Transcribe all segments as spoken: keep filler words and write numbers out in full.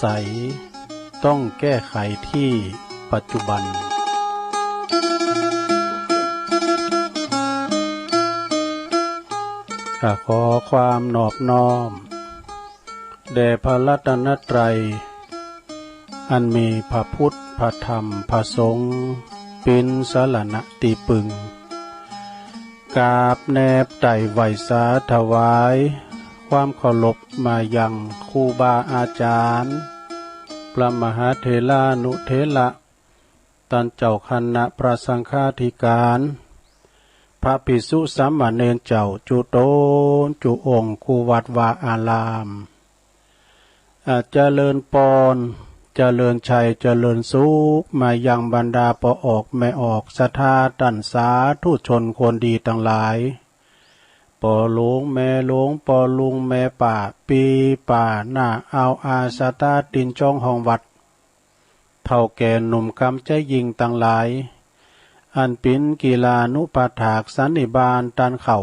สัย ต้องแก้ไขที่ปัจจุบัน ข้าขอความนอบน้อม แด่พระรัตนตรัย อันมีพระพุทธ พระธรรม พระสงฆ์ เป๋นสรณะตี้ปึง กราบแนบไต่ไหว้สาถวาย ความเคารพมายังครูบาอาจารย์ พระมหาเถรานุเถระ ต้านเจ้าคณะพระสังฆาธิการ พระภิกษุสามเณรเจ้าจุตนจุองค์ กู้วัดวาอาราม อ่า เจริญปอน เจริญชัย เจริญสุข มายังบรรดาป้อออกแม่ออก ศรัทธาต้านสาธุชนคนดีตังหลาย ป้อหลวงแม่หลวง ป้อลุงแม่ป้า ปี้ป้าน้าอาวอา ศรัทธาตินจ้องห้องวัด เฒ่าแก่หนุ่มกำใจ๊ยิ่งตังหลาย อันเป๋นกิลานุปถากสันนิบาตต้านเข้า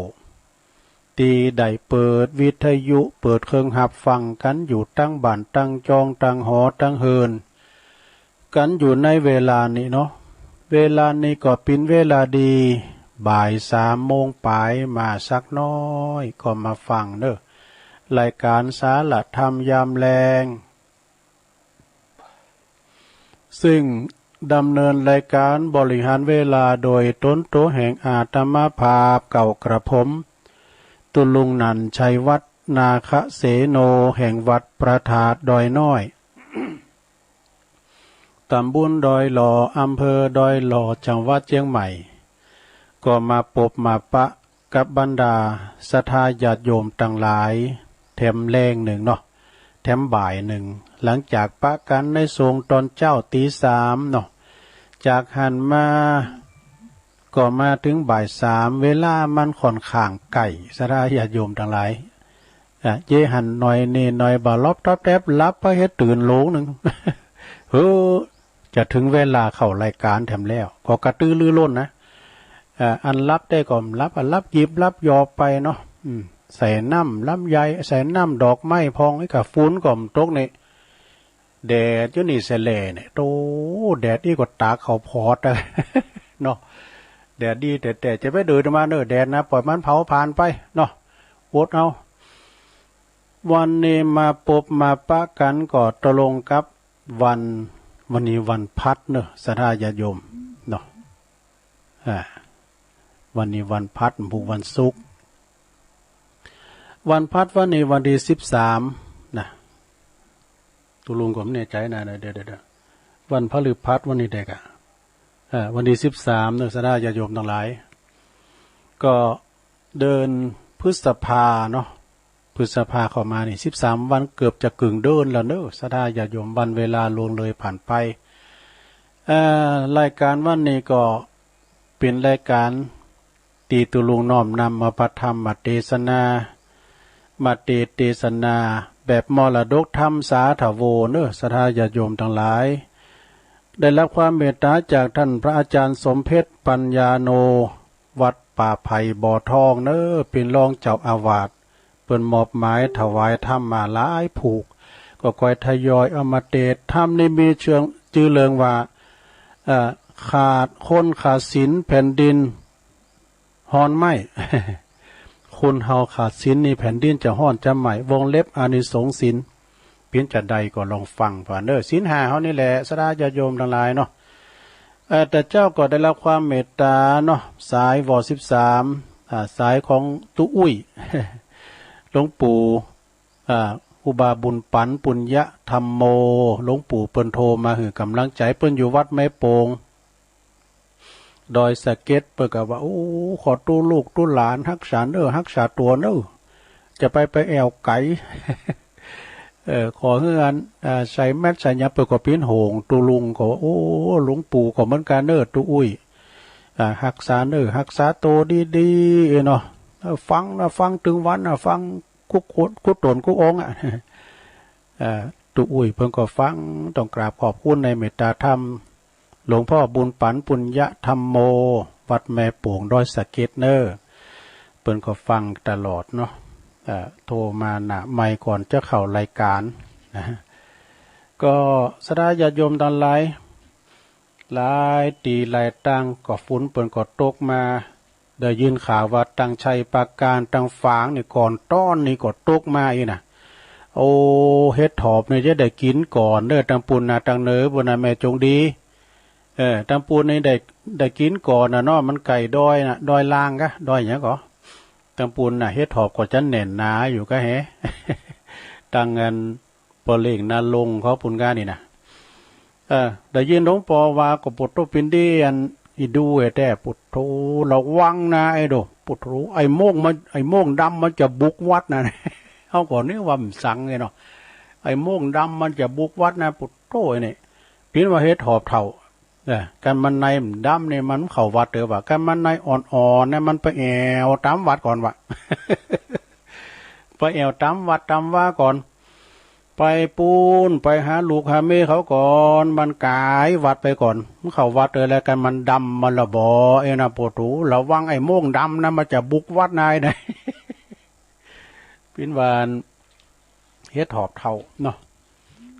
ตี้ได้เปิดวิทยุ เปิดเครื่องฮับฟังกั๋นอยู่ตังบ้านตังจอง ตังหอตังเฮือนกั๋นอยู่ในเวลานี้เนาะ เวลานี้ก็เป๋นเวลาดี บ่ายสามโมงป๋ายมาสักน้อย ก็มาฟังเน่อ รายก๋านสาระธรรมยามแลง ซึ่งดำเนินรายก๋านบริหารเวลาโดยตนตั๋วแห่งอาตมาภาพเก่ากระผม ตุ๊ลุงค์นันท์ ชัยวัฒน์ นาคเสโน แห่งวัดพระธาตุดอยน้อย ตำบลดอยหล่อ อำเภอดอยหล่อ จังหวัดเจียงใหม่ ก็มาปบมาปะกับบรรดาศรัทธาญาติโยมตังหลาย แถมแลงนึ่งเนาะ แถมบ่ายนึ่ง หลังจากปะกั๋นในช่วงต๋อนเจ๊าตี๋สามเนาะ จากหั้นมาก็มาเถิงบ่ายสาม เวลามันค่อนข้างใก้ ศรัทธาญาติโยมตังหลาย อ่ะ เย้หันหน่อยนี่หน่อยบ่า หลับต๊อบแต๊บ หลับไปเฮ็ดตื่นโหลงนึ่ง เฮ้อ จะเถิงเวลาเข้ารายก๋านแถมแล้ว ก็กระตือรือร้นนะ อ่า อันหลับได้ก็หลับ อันหลับหยิบหลับหยอบไปเนาะ อืม ใส่น้ำลำไย ใส่น้ำดอกไม้พ่อง อี้กะฝนก็บ่ตกนี่ แดดอยู่นี่แสแหล่เนี่ย โธ่ แดดอี้ก็ตากข้าวโพดอะ เนาะ แดดดีแต๊ๆ จะไปเดินมาเน่อแดดนะ ปล่อยมันเผาผ่านไปเนาะ อดเอา วันนี้มาปบมาปะกั๋นก็ตรงกับวัน วันนี้วันพลัสเน่อ ศรัทธาญาติโยมเนาะ อ่า วันนี้วันพลัส บ่ฮู้วันศุกร์ วันพลัสวันนี้วันตี้สิบสามนะ ตุ๊ลุงค์ก็บ่แน่ใจ๋นะ เดี๋ยวๆๆ วันพฤหัสวันนี้แต๊ก่ะ เอ่อ วันตี้สิบสามเน่อ ศรัทธาญาติโยมตังหลาย ก็เดือนพฤษภาเนาะ พฤษภาเข้ามานี่สิบสามวัน เกือบจะเกิ่งเดือนแล้วเน่อ ศรัทธาญาติโยม วันเวลาล่วงเลยผ่านไป เอ่อ รายก๋านวันนี้ก็เป๋นรายก๋าน ตี้ตุ๊ลุงค์น้อมนำเอาพระธรรมเตสนา มาเตสนาแบบมรดกธรรมสาธโวเน่อ ศรัทธาญาติโยมตังหลาย ได้รับความเมตต๋าจากต้านพระอาจ๋ารย์สมเพชร ปัญญาโน วัดป่าไผ่บ่อทองเน่อ เป๋นรองเจ้าอาวาส เปิ้นมอบหมายถวายธรรมมาหลายผูก ก็ค่อยทยอยเอามาเตส ธรรมนี่มีเชิง จื้อเรื่องว่า เอ่อ ขาด คนขาดศีลแผ่นดินฮ้อนไหม้ คนเฮาขาดศีลนี่แผ่นดินจะฮ้อนจะไหม้ วงเล็บอานิสงส์ศีล เป๋นจาใดก็ลองฟังผ่านเน่อ ศีลห้าเฮานี่แหละ ศรัทธาญาติโยมตังหลายเนาะ เอ่อ แต่เจ้าก็ได้รับความเมตต๋าเนาะ สาย ว.สิบสาม อ่า สายของตุ๊อุ้ย หลวงปู่ อ่า ครูบาบุญปั๋น ปุญญะธัมโม หลวงปู่เปิ้นโทรมาหื้อก๋ำลังใจ๋ เปิ้นอยู่วัดแม่โป่ง ดอยสะเก็ด เปิ้นก็ว่า โอ้ ขอตุ๊ลูกตุ๊หลานฮักษาเน่อ ฮักษาตั๋วเน่อ จะไป ไปแอ่วไก๋ เออ ขอหื้ออัน อ่า ใส่แมสใส่หยัง เปิ้นก็เป๋นห่วง ตุ๊ลุงค์ก็ว่า โอ้ หลวงปู่ก็เหมือนกั๋นเน่อ ตุ๊อุ้ย อ่า ฮักษาเน่อ ฮักษาตั๋วดีๆ เนาะ เออ ฟังนะ ฟังตึงวันนะ ฟังกู้คน กู้ต๋นกู้องค์อะ เอ่อ ตุ๊อุ้ยเปิ้นก็ฟัง ต้องกราบขอบคุณในเมตตาธรรม หลวงพ่อบุญปั๋น ปุญญะธัมโม วัดแม่โป่ง ดอยสะเก็ดเน่อ เปิ้นก็ฟังตลอดเนาะ เอ่อ โทรมานะ ไม่ก่อนจะเข้ารายก๋านนะ ก็ศรัทธาญาติโยมตังหลาย หลายตี้หลายตางก็ฝนเปิ้นก็ตกมา ได้ยินข่าวว่าตังชัยปราการ ตังฝางนี่ก่อนต้อนนี่ก็ตกมาอี้นะ โอ้ เห็ดถอบนี่จะได้กิ๋นก่อนเน่อ ตังปูนนาตังเหนือปูนนาแม่จงดี เออ ตังปูนนี่ได้ ได้กิ๋นก่อนน่ะเนาะ มันใก้ดอยน่ะ ดอยลางกะ ดอยหยังก่อ ตังปูนน่ะ เห็ดถอบก็จะแน่นหนาอยู่กะแห ตังอัน ป้อเล่งนาลงเขาปูนก้านี่นะ เออ ได้ยินหลวงป้อว่าก็ปุโตปินดีอันอีดูแต๊ ปุโต ระวังนะไอ้โด ปุโต ไอ้โม่งมัน ไอ้โม่งดำมันจะบุกวัดนะ เฮาก็นึกว่ามันสังไงเนาะ ไอ้โม่งดำมันจะบุกวัดนะ ปุโต ไอ้นี่ ปิ้นว่าเห็ดถอบเฒ่า เออ กันมันในมันดำนี่มันเข้าวัดเด้อวะ กันมันในอ่อนๆ เนี่ยมันไปแอ่วต๋ามวัดก่อนวะ ไปแอ่วต๋ามวัดต๋ามวาก่อน ไปปูน ไปหาลูกหาเมียเขาก่อน มันก๋ายวัดไปก่อน มันเข้าวัดเด้อ แล้วกันมันดำมันละบ่ เอ้ยนะ ปุโต ระวังไอ้โม่งดำนะ มันจะบุกวัดนายนะ ปิ้นว่าเห็ดถอบเฒ่าเนาะ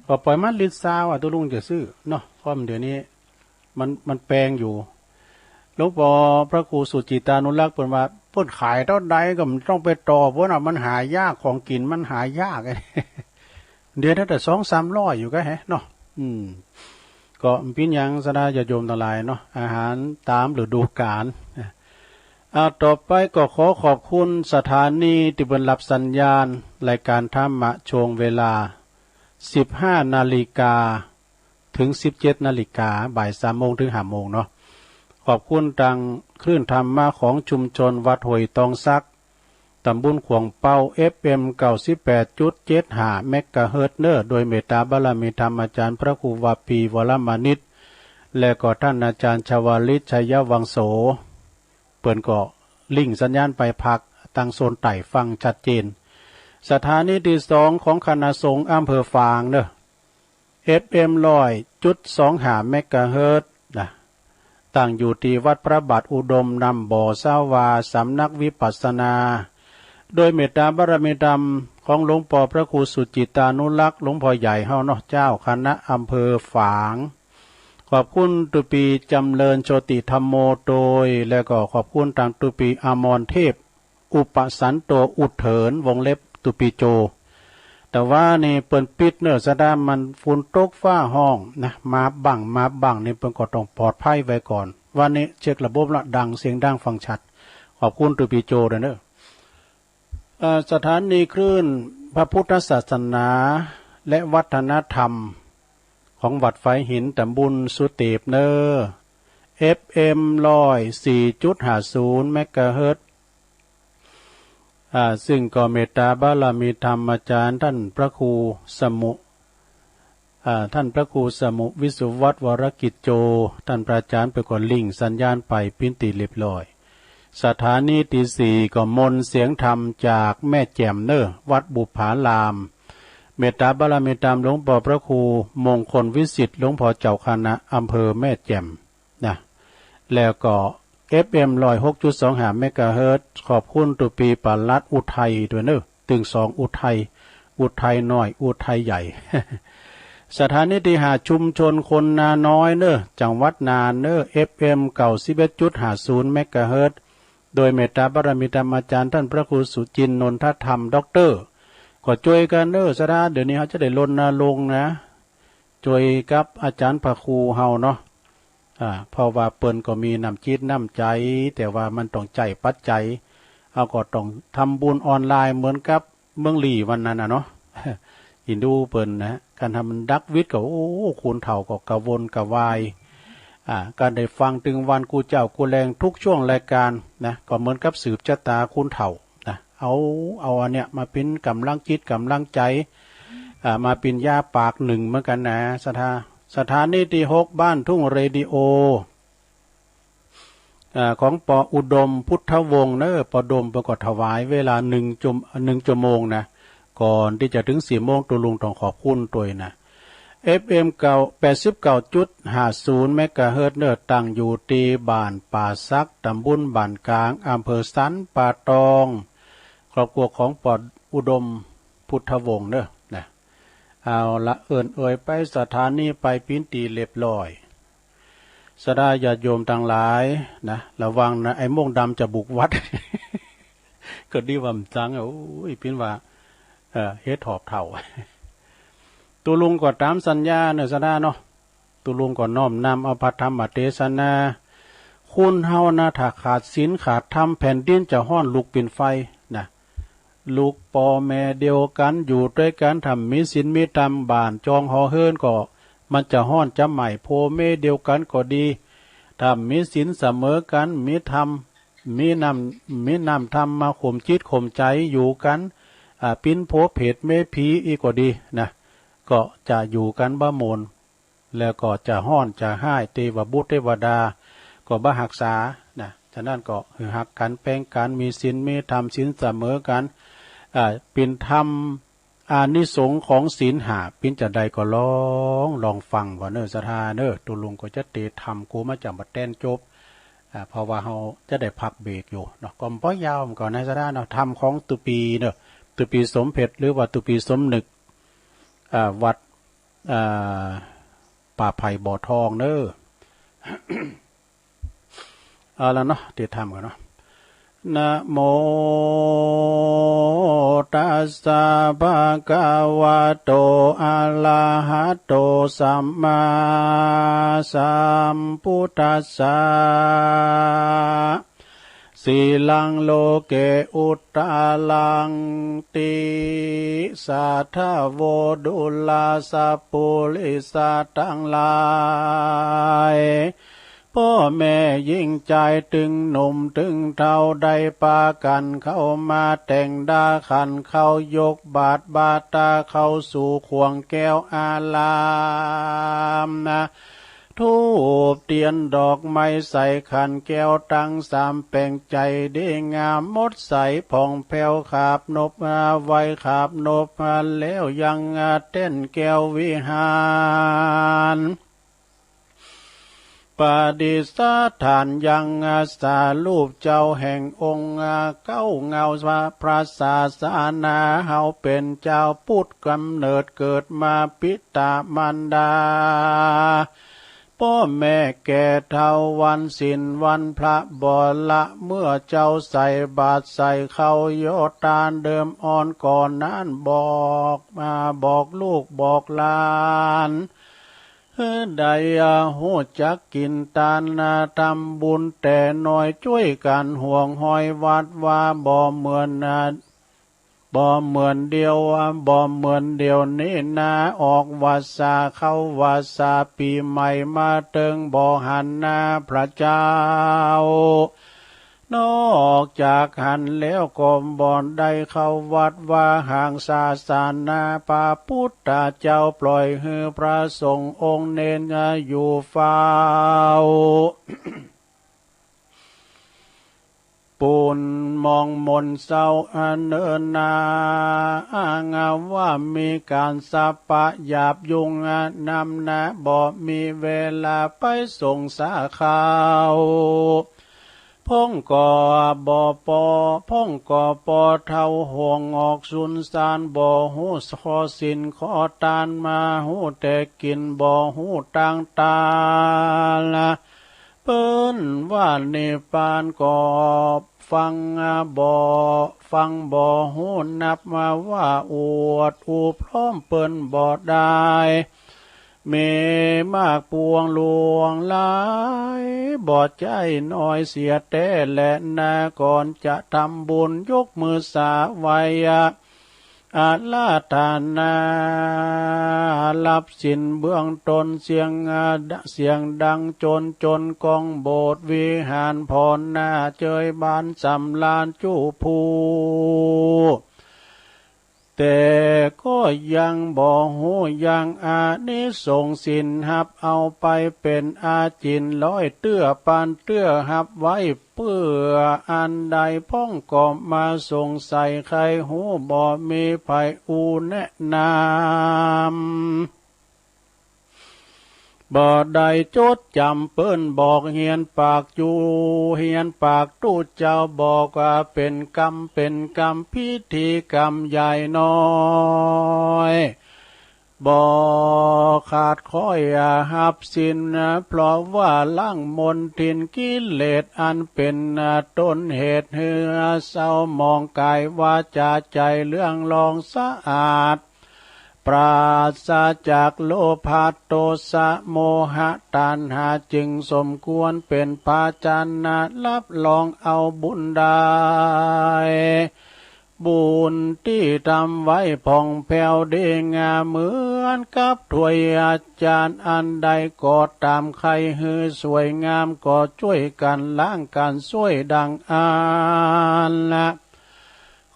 ก็ปล่อยมันลิตรซาวอะ ตุ๊ลุงจะซื้อเนาะ เพราะมันเดี๋ยวนี้ มัน มันแปงอยู่ หลวงป้อพระครูสุจิตตานุรักษ์เปิ้นว่า เปิ้นขายเต้าใดก็บ่ต้องไปต่อเปิ้นอะ มันหายาก ของกิ๋นมันหายาก เดี๋ยวนี้แต่สองสามร้อยอยู่กะแหเนาะ อืม ก็บ่เป๋นหยังศรัทธาญาติโยมตังหลายเนาะ อาหารต๋ามฤดูก๋าล อ่า ต่อไปก็ขอขอบคุณสถานีตี้เปิ้นรับสัญญาณรายก๋านธรรมะช่วงเวลา สิบห้านาฬิกา เถิง สิบเจ็ดนาฬิกา บ่ายสามโมงเถิงห้าโมงเนาะ ขอบคุณตางคลื่นธรรมะของชุมชนวัดห้วยตองสัก ต๋ำบลขวางเป้า เอฟเอ็ม เก้าสิบแปดจุดเจ็ดห้า เมกะเฮิรตซ์เน่อ โดยเมตตาบารมีธรรมอาจ๋ารย์พระครูวาปี วรมณิช และก็ต้านอาจ๋ารย์ชวลิต ชัยวังโส เปิ้นก็ลิงก์สัญญาณไปภาคตางโซนใต้ฟังชัดเจน สถานีตี้สองของคณะสงฆ์อำเภอฝางเน่อ เอฟเอ็ม ร้อยจุดสองห้า เมกะเฮิรตซ์นะ ตั้งอยู่ตี้วัดพระบาทอุดม น้ำบ่อสาวา สำนักวิปัสสนา โดยเมตตาบารมีธรรมของหลวงป้อพระครูสุจิตตานุรักษ์ หลวงป้อใหญ่เฮาเนาะ เจ้าคณะอำเภอฝาง ขอบคุณตุ๊ปี๋จ๋ำเริญโชติธัมโม โตย และก็ขอบคุณตางตุ๊ปี๋อมรเทพ อุปสันโต อุเถิน วงเล็บ ตุ๊ปี๋โจ แต่ว่านี่เปิ้นปิดเน่อ สะดามันฝนตกฟ้าฮ้องนะ มาบ้างมาบ้างนี่เปิ้นก็ต้องปลอดภัยไว้ก่อน วันนี้เช็คระบบละ ดัง เสียงดังฟังชัด ขอบคุณตุ๊ปี๋โจด้วยเน่อ เอ่อ สถานีคลื่นพระพุทธศาสนาและวัฒนธรรมของวัดฝายหิน ต๋ำบลสุเตปเน่อ เอฟเอ็ม ร้อยสี่จุดห้าศูนย์ เมกะเฮิรตซ์ อ่า ซึ่งก็เมตตาบารมีธรรมอาจ๋ารย์ต้านพระครูสมุ อ่า ต้านพระครูสมุวิสุวัฒน์ วรกิจโจ ต้านพระอาจ๋ารย์เปิ้นก็ลิงก์สัญญาณไปเป๋นตี้เรียบร้อย สถานีตี้สี่ก็มนต์เสียงธรรมจากแม่แจ่มเน่อ วัดบุปผาราม เมตตาบารมีธรรมหลวงป้อพระครูมงคลวิสิทธิ์ หลวงป้อเจ้าคณะอำเภอแม่แจ่ม นะ แล้วก็ เอฟเอ็ม ร้อยหกจุดสองห้า เมกะเฮิรตซ์ ขอบคุณตุ๊ปี๋ปลัดอุทัยด้วยเน่อ ตึงสองอุทัย อุทัยน้อย อุทัยใหญ่ สถานีตี้ห้าชุมชนคนนาน้อยเน่อ จังหวัดน่านเน่อ เอฟเอ็ม เก้าสิบเอ็ดจุดห้าศูนย์ เมกะเฮิรตซ์ โดยเมตตาบารมีธรรมอาจ๋ารย์ต้านพระครูสุจินต์ นนทธรรม ด็อกเตอร์ ก็จ้วยกั๋นเน่อ สถา เดี๋ยวนี้เฮาจะได้รณรงค์นะ จ้วยกับอาจ๋ารย์พระครูเฮาเนาะ อ่า เพราะว่าเปิ้นก็มีน้ำจิตน้ำใจ๋ แต่ว่ามันต้องใจ๊ปัจจัย เฮาก็ต้องทำบุญออนไลน์เหมือนกับเมืองลี้วันนั้นน่ะเนาะ อินดูเปิ้นนะ ก๋านทำมันดักวิทย์ก็ โอ้ คนเฒ่าก็กระวนกระวาย อ่า ก๋านได้ฟังตึงวันกู้เจ๊ากู้แลงทุกช่วงรายก๋านนะ ก็เหมือนกับสืบจะต๋าคนเฒ่า นะ เอา เอาอันเนี้ยมาเป๋นก๋ำลังจิตก๋ำลังใจ๋ อ่า มาเป๋นยาปากนึ่งเหมือนกั๋นนะ สถา สถานีตี้หกบ้านทุ่งเรดิโอ อ่า ของป้ออุดมพุทธวงศ์เน่อ ป้ออุดมเปิ้นก็ถวายเวลานึ่งจั่ว นึ่งจั่วโมงนะ ก่อนตี้จะเถิงสี่โมง ตุ๊ลุงต้องขอบคุณตวยนะ เอฟเอ็ม เก้า แปดสิบเก้าจุดห้าศูนย์ เมกะเฮิรตซ์เน่อ ตั้งอยู่ตี้บ้านป่าสัก ต๋ำบลบ้านก๋าง อำเภอสันป่าตอง ครอบครัวของป้ออุดมพุทธวงศ์เน่อ นะ เอาละ เอิ้นเอ่ยไปสถานีไปปิ้นตี้เรียบร้อย ศรัทธาญาติโยมตังหลายนะ ระวังนะ ไอ้โม่งดำจะบุกวัด ก็ดีว่าบ่จัง โอ้ย ปิ้นว่า เอ่อ เฮ็ดหอบเถ่า ตุ๊ลุงก็ต๋ามสัญญาเนาะ ศรัทธาเนาะ ตุ๊ลุงก็น้อมนำเอาพระธรรมเตสนา คนเฮานะ ถ้าขาดศีลขาดธรรม แผ่นดินจะฮ้อนลุกเป๋นไฟนะ ลูกป้อแม่เดียวกั๋น อยู่ตวยกั๋น ถ้าบ่มีศีลมีธรรม บ้านจองหอเฮือนก็ มันจะฮ้อนจะไหม้ ผัวเมียเดียวกั๋นก็ดี ถ้าบ่มีศีลเสมอกั๋น มีธรรม มีน้ำ มีน้ำธรรมมาข่มจิตข่มใจ๋อยู่กั๋น อ่า ปิ้นผัวเผดเมียผีอี้ก็ดีนะ ก็จะอยู่กั๋นบ่ม่วน แล้วก็จะฮ้อนจะฮ้าย เตวบุตรเตวดาก็บ่ฮักษานะ ฉะนั้นก็หื้อฮักกั๋นแปงกั๋น มีศีลมีธรรม ศีลเสมอกั๋น อ่า เป๋นธรรม อานิสงส์ของศีลห้า ปิ้นจาใดก็ลอง ลองฟังก่อนเน่อศรัทธาเน่อ ตุ๊ลุงก็จะเตรียมธรรมกูมาจ๋ำบ่แต้นจบ อ่า เพราะว่าเฮาจะได้พักเบรกอยู่เนาะ ก็บ่ยาวก่อนนะศรัทธาเนาะ ธรรมของตุ๊ปีเน่อ ตุ๊ปีสมเพ็จ หรือว่าตุ๊ปีสมนึก อ่า วัด อ่า ป่าไผ่บ่อทองเน่อ เอาละเนาะ เตรียมธรรมก่อนเนาะ นะโมตัสสะ ภะคะวะโต อะระหะโต สัมมาสัมพุทธัสสะ สีลังโลเก อุตตะรัง ติสะทะโว ดูราสะปุริสะตังหลาย ป้อแม่ญิงจาย ตึงหนุ่มตึงเฒ่า ได้ปากั๋นเข้ามาแต่งดาขัน เข้ายกบาตร บาตราเข้าสู่ข่วงแก้วอารามนะ ธูปเตียนดอกไม้ใส่ขันแก้วตังสามแป๋ง ใจ๋ดีงามหมดใส ผ่องแผ้ว ขาบนบไว้ ขาบนบแล้วยังแต้นแก้ววิหาร ประดิษฐานยังสารูปเจ้าแห่งองค์เก๊าเงาพระศาสนา เฮาเป๋นจาวพุทธก๋ำเนิดเกิดมาปิตะมารดา ป้อแม่แก่เฒ่าวันศีลวันพระบ่ละ เมื่อเจ้าใส่บาตรใส่ข้าวโยตานเดิมอ่อนก่อนนั้น บอกมาบอกลูกบอกหลาน หื้อได้ฮู้จักกิ๋นตานนา ทำบุญแต่น้อย จ้วยกั๋นห่วงห้อยวัดวา บ่เหมือนนา บ่เหมือนเดียว บ่เหมือนเดี๋ยวนี้นา ออกวรรษาเข้าวรรษาปี๋ใหม่มาเถิง บ่หันหน้าพระเจ้า นอกจากหันแล้วก็บ่ได้เข้าวัดวา ห่างศาสนาพระพุทธเจ้า ปล่อยหื้อพระสงฆ์องค์เณรอยู่เฝ้า ปูนมองมนเศร้าเนิ่นนา อ้างว่ามีก๋านสะปะหยาบยุ่งนำนา บ่มีเวลาไปสงสาเขา พ่องก็บ่ปอ พ่องก็ปอเฒ่าห่วงออกสุนสาน บ่ฮู้ข้อศีลข้อตาน มาฮู้แต่กิ๋น บ่ฮู้ตางตาละ เปิ้นว่านิพพานก็ฟังบ่ ฟังบ่ฮู้นับ มาว่าอวดอู้พร้อมเปิ้นบ่ได้ มีมากปวงหลวงหลาย บ่ใจ้น้อยเสียแต๊แลนา ก่อนจะทำบุญยกมือสาไหว้ อาราธนา รับศีลเบื้องต้น เสียง เสียงดังจน จนก้องโบสถ์วิหาร ผ่อนหน้าเจยบานสำราญจุผู้ แต่ก็ยังบ่ฮู้ยังอานิสงส์ศีล ฮับเอาไปเป๋นอาจิณ ร้อยเตื้อปานเตื้อฮับไว้ เปื้ออันใด พ่องก็มาสงสัยใค่ฮู้ บ่มีใผอู้แนะนำ บ่ได้จดจ๋ำ เปิ้นบอกเฮียนปากอยู่ เฮียนปากตุ๊เจ้า บอกว่าเป๋นกรรม เป๋นกรรม พิธีกรรมใหญ่น้อย บ่ขาดคอยฮับศีล เพราะว่าล้างมลทินกิเลสอันเป๋นต้นเหตุหื้อเศร้าหมองกายวาจาใจ๋เหลืองรองสะอาด ปราศจากโลภะโทสะโมหะตัณหา จึงสมควรเป๋นภาชนะฮับรองเอาบุญได้ บุญตี้ทำไว้ผ่องแผ้วดีงามเหมือนกับถ้วยจานอันใดก็ต๋าม ใค่หื้อสวยงามก็จ้วยกั๋นล้างกั๋นส้วยดังอั้นนะ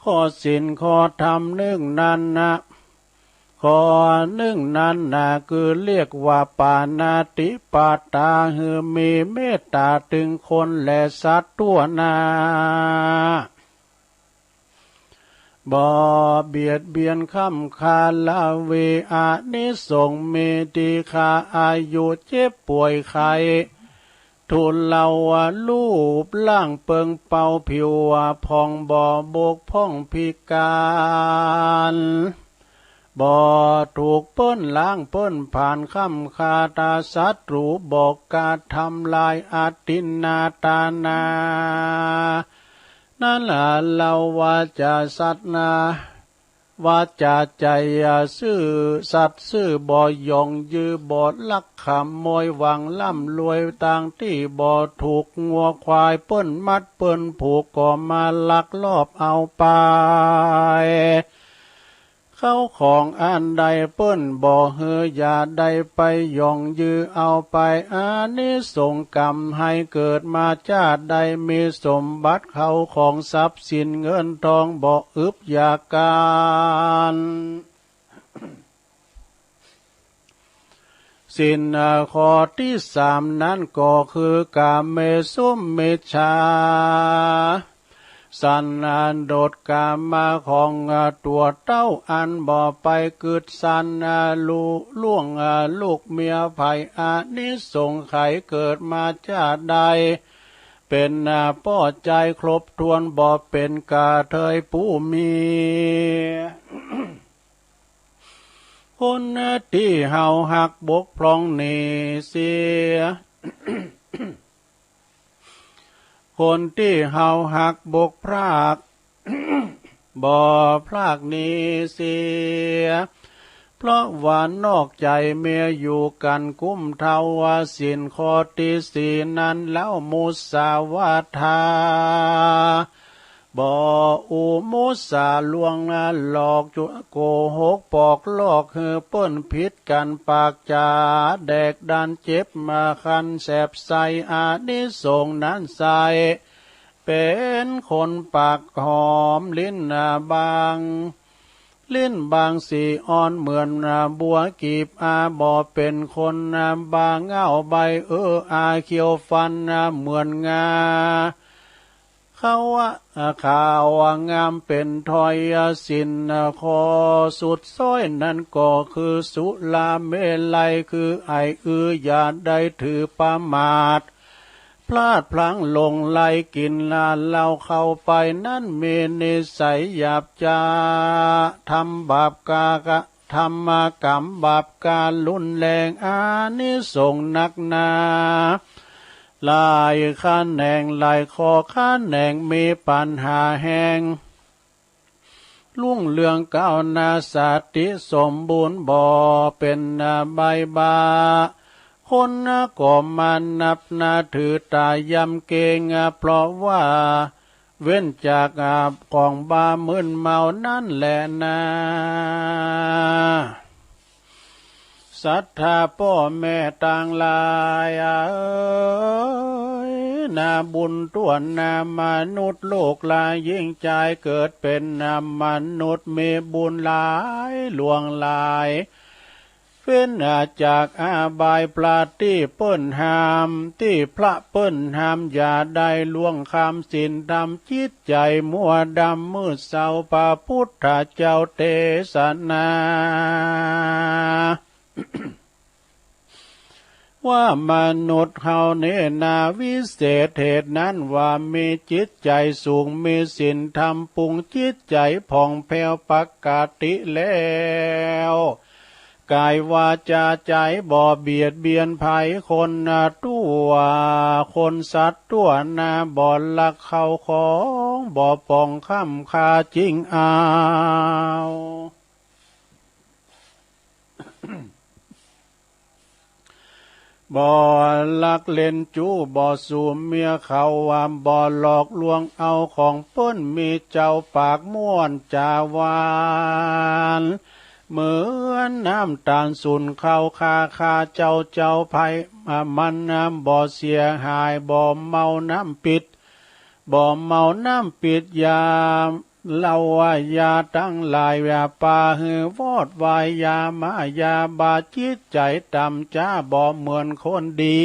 ข้อศีลข้อธรรมนึ่งนั้นนะ ข้อนึ่งนั้นนะ คือเรียกว่าปาณาติปาตา คือมีเมตต๋าเถิงคนและสัตว์ทั่วหน้า บ่เบียดเบียนค้ำคาละเว อานิสงส์มีตี้ฆ่าอายุ เจ็บป่วยไข้ ทุเลา รูปร่างเปิงเปา ผิวผ่อง บ่บกพร่องพิการ บ่ถูกเปิ้นล้างเปิ้นผลาญค้ำคา ถ้าศัตรู๋บ่กล้าทำลาย อทินนาทานา นั้นละ เฮาว่าจะสัตย์นะ วาจาใจ๋ซื่อสัตย์ซื่อ บ่หย่องยื้อ บ่ลักขโมย หวังร่ำรวยตางตี้บ่ถูก งัวควายเปิ้นมัดเปิ้นผูก ก็มาลักลอบเอาไป เข้าของอันใดเปิ้นบ่หื้อ อย่าได้ไปหย่องยื้อเอาไป อานิสงส์กำให้เกิดมาจ้าดใด มีสมบัติเข้าของทรัพย์สินเงินทอง บ่อึดอยากกั๋น ศีลข้อตี้สามนั้นก็คือ กาเมสุมิจฉา สันโดษกามของตั๋วเต้า อันบ่ไปกึ๊ดสันลุล่วงลูกเมียใผ อานิสงส์ไขเกิดมาจ้าดใด เป๋นป้อใจ๊ครบถ้วน บ่เป๋นกระเทยผู้มี คนตี้เฮาฮักบกพร่องนี้เสีย คนตี้เฮาฮักบกพราก บ่พรากนี้เสีย เพราะว่านอกใจ๋เมียอยู่กั๋นกุ้มเท้า ว่าศีลข้อตี้สี่นั้นเล่า มุสาวาทา บ่อู้มุสา ลวงหลอกจุ โกหกปอกลอก หื้อเปิ้นผิดกั๋นปากจ๋า แดกดันเจ็บมาคันแสบใส้ อานิสงส์นั้นใส่ เป๋นคนปากหอม ลิ้นบาง ลิ้นบางสีอ่อนเหมือนบัวกีบ อา บ่เป๋นคนบาง เง่าใบเอออา เขี้ยวฟันเหมือนงา เขาว่าขาวงามเป๋นถ้อย ศีลข้อสุดซ้อยนั้นก็คือ สุราเมรัย คือไอ้อือ อย่าได้ถือประมาท พลาดพลั้งหลงใหลกิ๋นเหล้าเข้าไป นั้นมีนิสัยหยาบจ๊า ทำบาปกระทำกรรมบาปการุนแรง อานิสงส์นักหนา หลายขะแหนง หลายข้อขะแหนง มีปัญหาแฮง รุ่งเรืองก้าวหน้า สติสมบูรณ์ บ่เป๋นใบ้บ้า คนก็มานับหน้าถือต๋ายำเกรง เพราะว่าเว้นจากของบ้ามึนเมานั้นแลนา ศรัทธาป้อแม่ตังหลายเอ๋ย นาบุญถ้วนนามนุษย์โลกลายิ่งจาย เกิดเป๋นนามนุษย์มีบุญหลายหลวงหลาย เฟ้นจากอบายพระตี้เปิ้นห้าม ตี้พระเปิ้นห้าม อย่าได้ล่วงข้ามศีลธรรม จิตใจ๋มัวดำมืดเศร้า พระพุทธเจ้าเตสนา ว่ามนุษย์เฮานี้นาวิเศษ เหตุนั้นว่ามีจิตใจ๋สูง มีศีลธรรมปรุงจิตใจ๋ผ่องแผ้วปกติแล้ว กายวาจาใจ๋บ่เบียดเบียนใผคนนะ ตั๋วคนสัตว์ตั๋วนา บ่ลักเข้าของ บ่ป้องค้ำค่าจิงเอา บ่ลักเล่นจู๊ บ่สูบเมียเขาว่า บ่หลอกลวงเอาของเปิ้น มีเจ้าปากม่วนจ๋าหวาน เหมือนน้ำต๋าลสุนเข้าคา ข้าเจ้าเจ้าไพร่ มันบ่เสียหาย บ่เมาน้ำปิด บ่เมาน้ำปิดยา เหล้าว่ายาตังหลาย อย่าปาหื้อวอดวาย อย่ามายาบาจิตใจ๋ต่ำจ๊า บ่เหมือนคนดี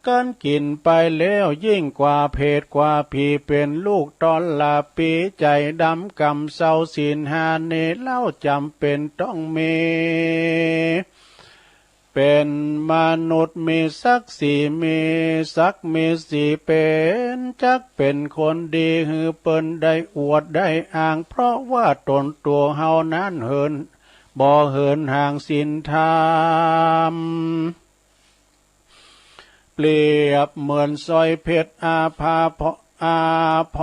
กั๋นกิ๋นไปแล้วยิ่งกว่าเผตกว่าผี เป๋นลูกตอลลาปี ใจ๋ดำกำเซาศีลห้านี้ เล่าจ๋ำเป๋นต้องมี เป๋นมนุษย์มีศักดิ์ศรี มีศักดิ์มีศรี เป๋นจักเป๋นคนดี หื้อเปิ้นได้อวดได้อ้าง เพราะว่าต๋นตั๋วเฮานั้นเหิน บ่เหินห่างศีลธรรม เปรียบเหมือนสร้อยเพชรอาภาพ- อาภ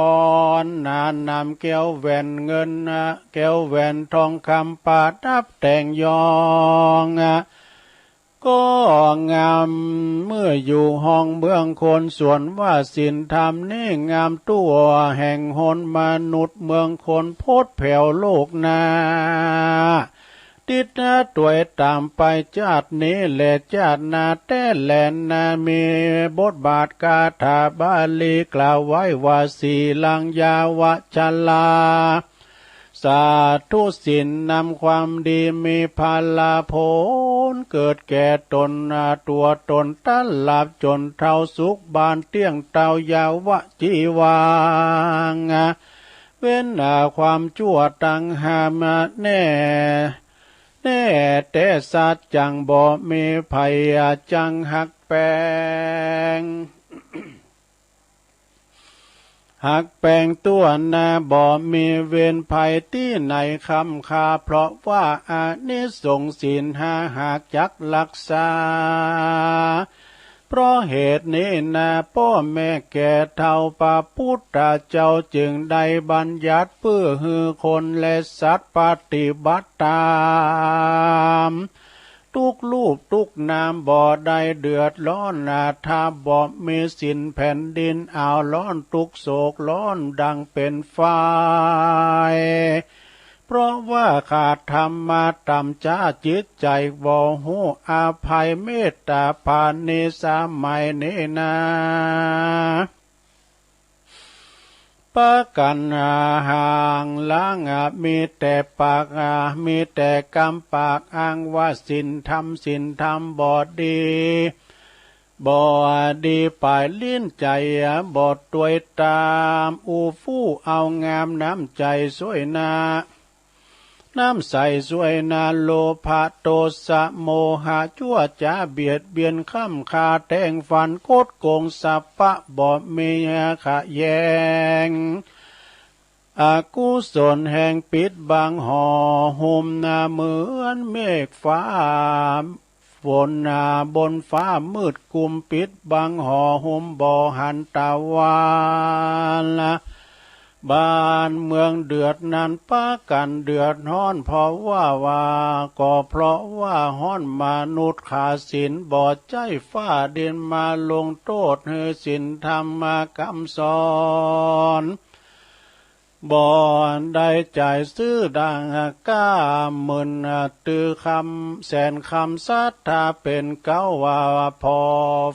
รณ์ นานนำแก้วแหวนเงินนะ แก้วแหวนทองคำประดับแต่งย้องอะ ก็งามเมื่ออยู่ห้องเมืองคน ส่วนว่าศีลธรรมนี้งามตั๋วแห่งหนมนุษย์เมืองคน พดแผวโลกนา ติดตวยต๋ามไปจาตินี้แลจาติหน้าแต๊แลนา มีบทบาทคาถาบาลีกล่าวไว้ว่า สีลังยาวชรา สาธุศีลนำความดี มีผลผลเกิดแก่ต๋น ตั๋วต๋นตลอดจ๋นเฒ่า สุขบานเตี้ยงเตา ยาวจีวัง เว้นความจั่วตังห้ามาแน่ แน่แต๊สัจจัง บ่มีใผจั่งหักแป๋ง หักแป๋งตั๋วนา บ่มีเวรภัยตี้ไหนค้ำคา เพราะว่าอานิสงส์ศีลห้าหากจักรักษา เพราะเหตุนี้นา ป้อแม่แก่เฒ่า พระปุทธเจ้าจึงได้บัญญัติ เปื้อหื้อคนและสัตว์ปฏิบัติต๋าม ตุ๊กรูปตุ๊กนาม บ่ได้เดือดฮ้อนนา ถ้าบ่มีศีลแผ่นดินอ้าวฮ้อน ตุ๊กโศกฮ้อนดังเป๋นไฟ เพราะว่าขาดธรรมะต๋ามจ๊า จิตใจ๋บ่ฮู้อภัย เมตตาผานิสมัยนี้นา ปากั๋นห่างล้าง มีแต่ปาก มีแต่กำปากอ้างว่าศีลธรรม ศีลธรรมบ่ดี บ่ดีป๋ายลิ้นใจ๋ บ่ตวยต๋าม อู้ฟู่เอางาม น้ำใจ๋ซ่วยนา น้ำใสซ่วยนา โลภะโทสะโมหะ จั่วจ๋าเบียดเบียน ค้ำคาแทงฟัน คดโกงสัปปะ บ่มีขะแยง อกุศลแห่งปิดบังห่อหุ้มนา เหมือนเมฆฟ้า ฝนนาบนฟ้ามืดกุม ปิดบังห่อหุ้ม บ่หันตะวัน บ้านเมืองเดือดนั้นปากั๋นเดือดฮ้อน เพราะว่า ว่า ก็เพราะว่าฮ้อน มนุษย์ขาดศีล บ่ใจ้ฟ้าดินมาลงโต้ษ หื้อศีลธรรมกำสอน บ่ได้จ่ายซื่อดังก้าหมื่น ตื้อคำแสนคำศรัทธาเป๋นเก๊า ว่าผ่อ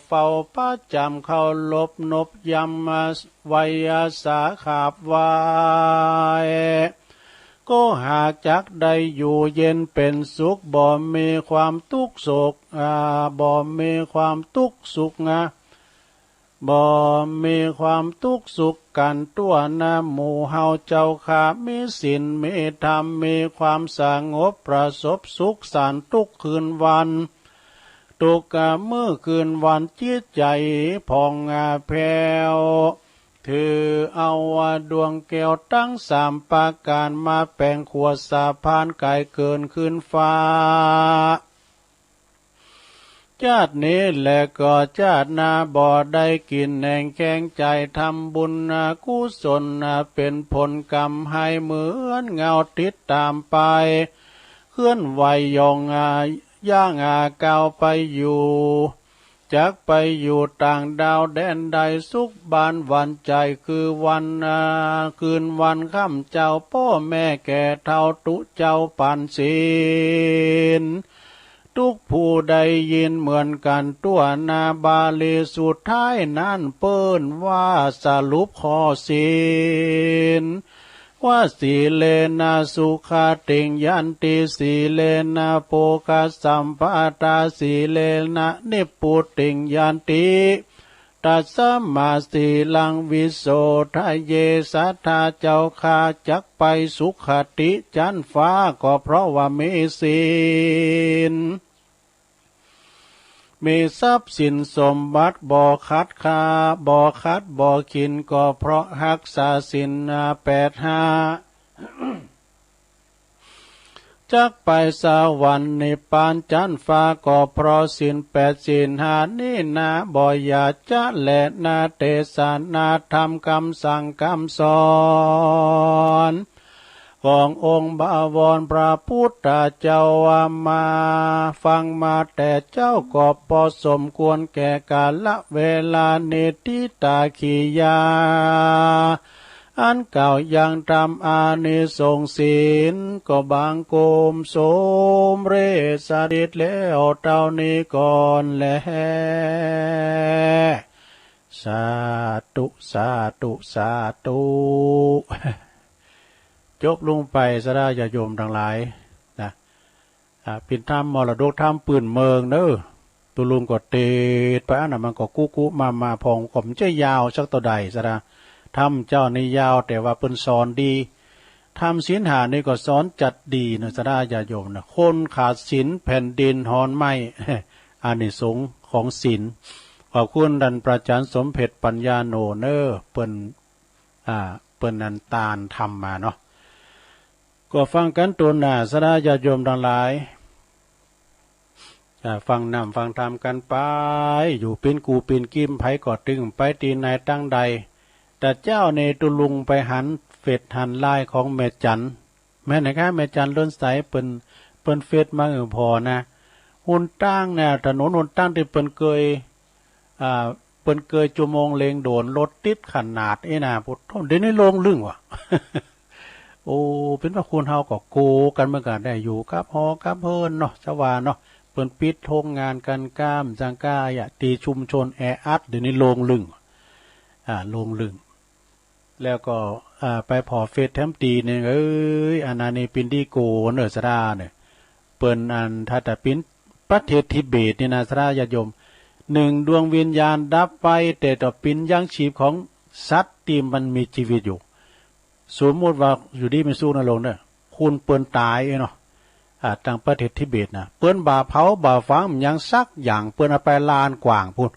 เฝ้าประจ๋ำ เคารพนบยำ ไวยาสาขาบไหว้ ก็หากจักได้อยู่เย็นเป๋นสุข บ่มีความตุ๊กข์โศก อ่า บ่มีความตุ๊กข์สุขนะ บ่มีความตุ๊กข์สุขกั๋นตั๋วนา หมู่เฮาเจ้าข้า มีศีลมีธรรม มีความสงบ ประสบสุขสันต์ทุกคืนวัน ทุกมื้อคืนวัน จิตใจ๋ผ่องแผ้ว ถือเอาว่าดวงแก้วตังสามประก๋าน มาแป๋งขวดสะพานก๋ายเกินขึ้นฟ้า จาตินี้แลก็จาติหน้าบ่ได้กิ๋นแหนงแขงใจ๋ ทำบุญกุศลเป๋นผลกรรม หื้อเหมือนเงาติดต๋ามไป เคลื่อนไหวหย่อนย่างก้าวไปอยู่ จักไปอยู่ต่างดาวแดนใด สุขบานหวานใจ๋ คือวันคืนวันค่ำเจ๊า ป้อแม่แก่เฒ่าตุ๊เจ้าปั๋นศีล ตุ๊กผู้ได้ยินเหมือนกั๋นตั๋วหน้า บาลีสุดท้ายนั้นเปิ้นว่าสรุปข้อศีล ว่า สีเลนะสุขะติง ยันติ สีเลนะโภคะสัมปะทา สีเลนะนิพพุติง ยันติ ตัสมาสีลัง วิโสทะเย ศรัทธาเจ้าข้า จักไปสุขติจั๊นฟ้า ก็เพราะว่ามีศีล มีทรัพย์สินสมบัติบ่ขาดค่า บ่ขาดบ่เขิน ก็เพราะฮักษาศีลแปดห้า จักไปสวรรค์นิพพานจั๊นฟ้า ก็เพราะศีลแปดศีลห้านี้นา บ่อย่าจะแลนา เตสนาธรรมกำสั่งกำสอน ขององค์บวรพระพุทธเจ้าว่ามา ฟังมาแต่เจ๊าก็พอสมควรแก่กาละเวลา นิตถิตากิริยา อันกล่าวยังธรรมอานิสงส์ศีล ก็บังคมสมเร็จสำเร็จแล้วเต้านี้ก่อนแล สาธุ สาธุ สาธุ จบลงไป ศรัทธาญาติโยมตังหลายนะ อ่า เป๋นธรรมมรดกธรรมปื้นเมืองเน่อ ตุ๊ลุงก็เตสน์ไปอั้นน่ะ มันก็กุกุมามา ผ่องก็บ่ใจ้ยาวสักเต้าใด ศรัทธา ธรรมเจ้านี่ยาว แต่ว่าเปิ้นสอนดี ธรรมศีลห้านี่ก็สอนจัดดีเน่อ ศรัทธาญาติโยมนะ คนขาดศีลแผ่นดินฮ้อนไหม้ อานิสงส์ของศีล ขอบคุณต้านพระอาจ๋ารย์สมเพ็ช ปัญญาโนเน่อ เปิ้น อ่า เปิ้นอันตานธรรมมาเนาะ ก็ฟังกั๋นต๋อนหน้า ศรัทธาญาติโยมตังหลาย อ่า ฟังน้ำฟังธรรมกั๋นไป อยู่เป๋นกู้เป๋นกี๋ ใผก็ตึงไปตี้ไหนตังใด แต่เจ๊านี่ตุ๊ลุงไปหันเฟซหันไลน์ของแม่จัน แม่นนะคะ แม่จันเรือนใส เปิ้น เปิ้นเฟซมาหื้อผ่อนะ หนตางเนี่ย ถนนหนตางตี้เปิ้นเกย อ่า เปิ้นเกยจั่วโมงเร่งด่วน รถติดขนาดอี้นะ ปุโธ่ เดี๋ยวนี้โล่งลึ่งว่ะ โอ้ เป๋นว่าคนเฮาก็โกกั๋นเหมือนกั๋น ได้อยู่กับหอกับเฮือนเนาะ จะว่าเนาะ เปิ้นปิดโฮงงานกั๋นก้ามจังก้าอะ ตี้ชุมชนแออัด เดี๋ยวนี้โล่งลึ่ง อ่า โล่งลึ่ง แล้วก็ อ่า ไปผ่อเฟซแถมตี้นึ่ง เอ้ย อันนั้นนี่เป๋นตี้โกเน่อ ศรัทธาเน่อ เปิ้นอัน ถ้าจะเป๋นประเทศทิเบตนี่นะ ศรัทธาญาติโยม นึ่งดวงวิญญาณดับไป แต่ต้องเป๋นยังชีพของสัตว์ตี้มันมีจีวิตอยู่ สมมุติว่าอยู่ดีมีสุขนะโยมเน่อ คนเปิ้นต๋ายเนาะ อ่า ตางประเทศทิเบตนะ เปิ้นบ่าเผาบ่าฝังหยังสักอย่าง เปิ้นเอาไปลานกว้างปู๊น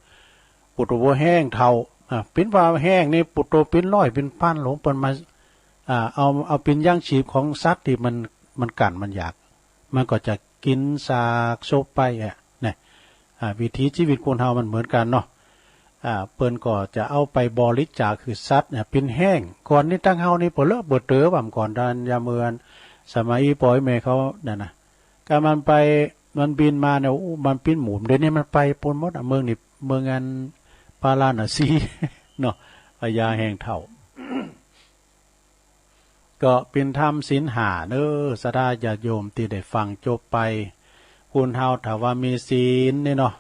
ปุโธ่ แห้งเถ้า อ่า เป๋นว่าแห้งนี่ปุโธ่ เป๋นร้อยเป๋นพันโล เปิ้นมา อ่า เอา เอาเป๋นยังชีพของสัตว์ตี้มัน มันกั๋นมันอยาก มันก็จะกิ๋นซากศพไปอะนะ อ่า วิถีจีวิตคนเฮามันเหมือนกั๋นเนาะ อ่า เปิ้นก็จะเอาไปบริจาคหื้อสัตว์เนี่ย เป๋นแห้ง ก่อนนี้ตังเฮานี่เป๋อเลอะเป๋อเต๋อว่าก่อน ต้านยามเมิน สมัยอี่ป้ออี่แม่เขานั่นนะ ก็มันไป มันบินมาเนี่ย โอ้ มันปิ้นหมุน เดี๋ยวนี้มันไปปู๊นหมดอะ เมืองนี่ เมืองอันปาราณสีเนาะ เอายาแห้งเถ้า ก็เป๋นธรรมศีลห้าเน่อ ศรัทธาญาติโยมตี้ได้ฟังจบไป คนเฮาถ้าว่ามีศีลนี่เนาะ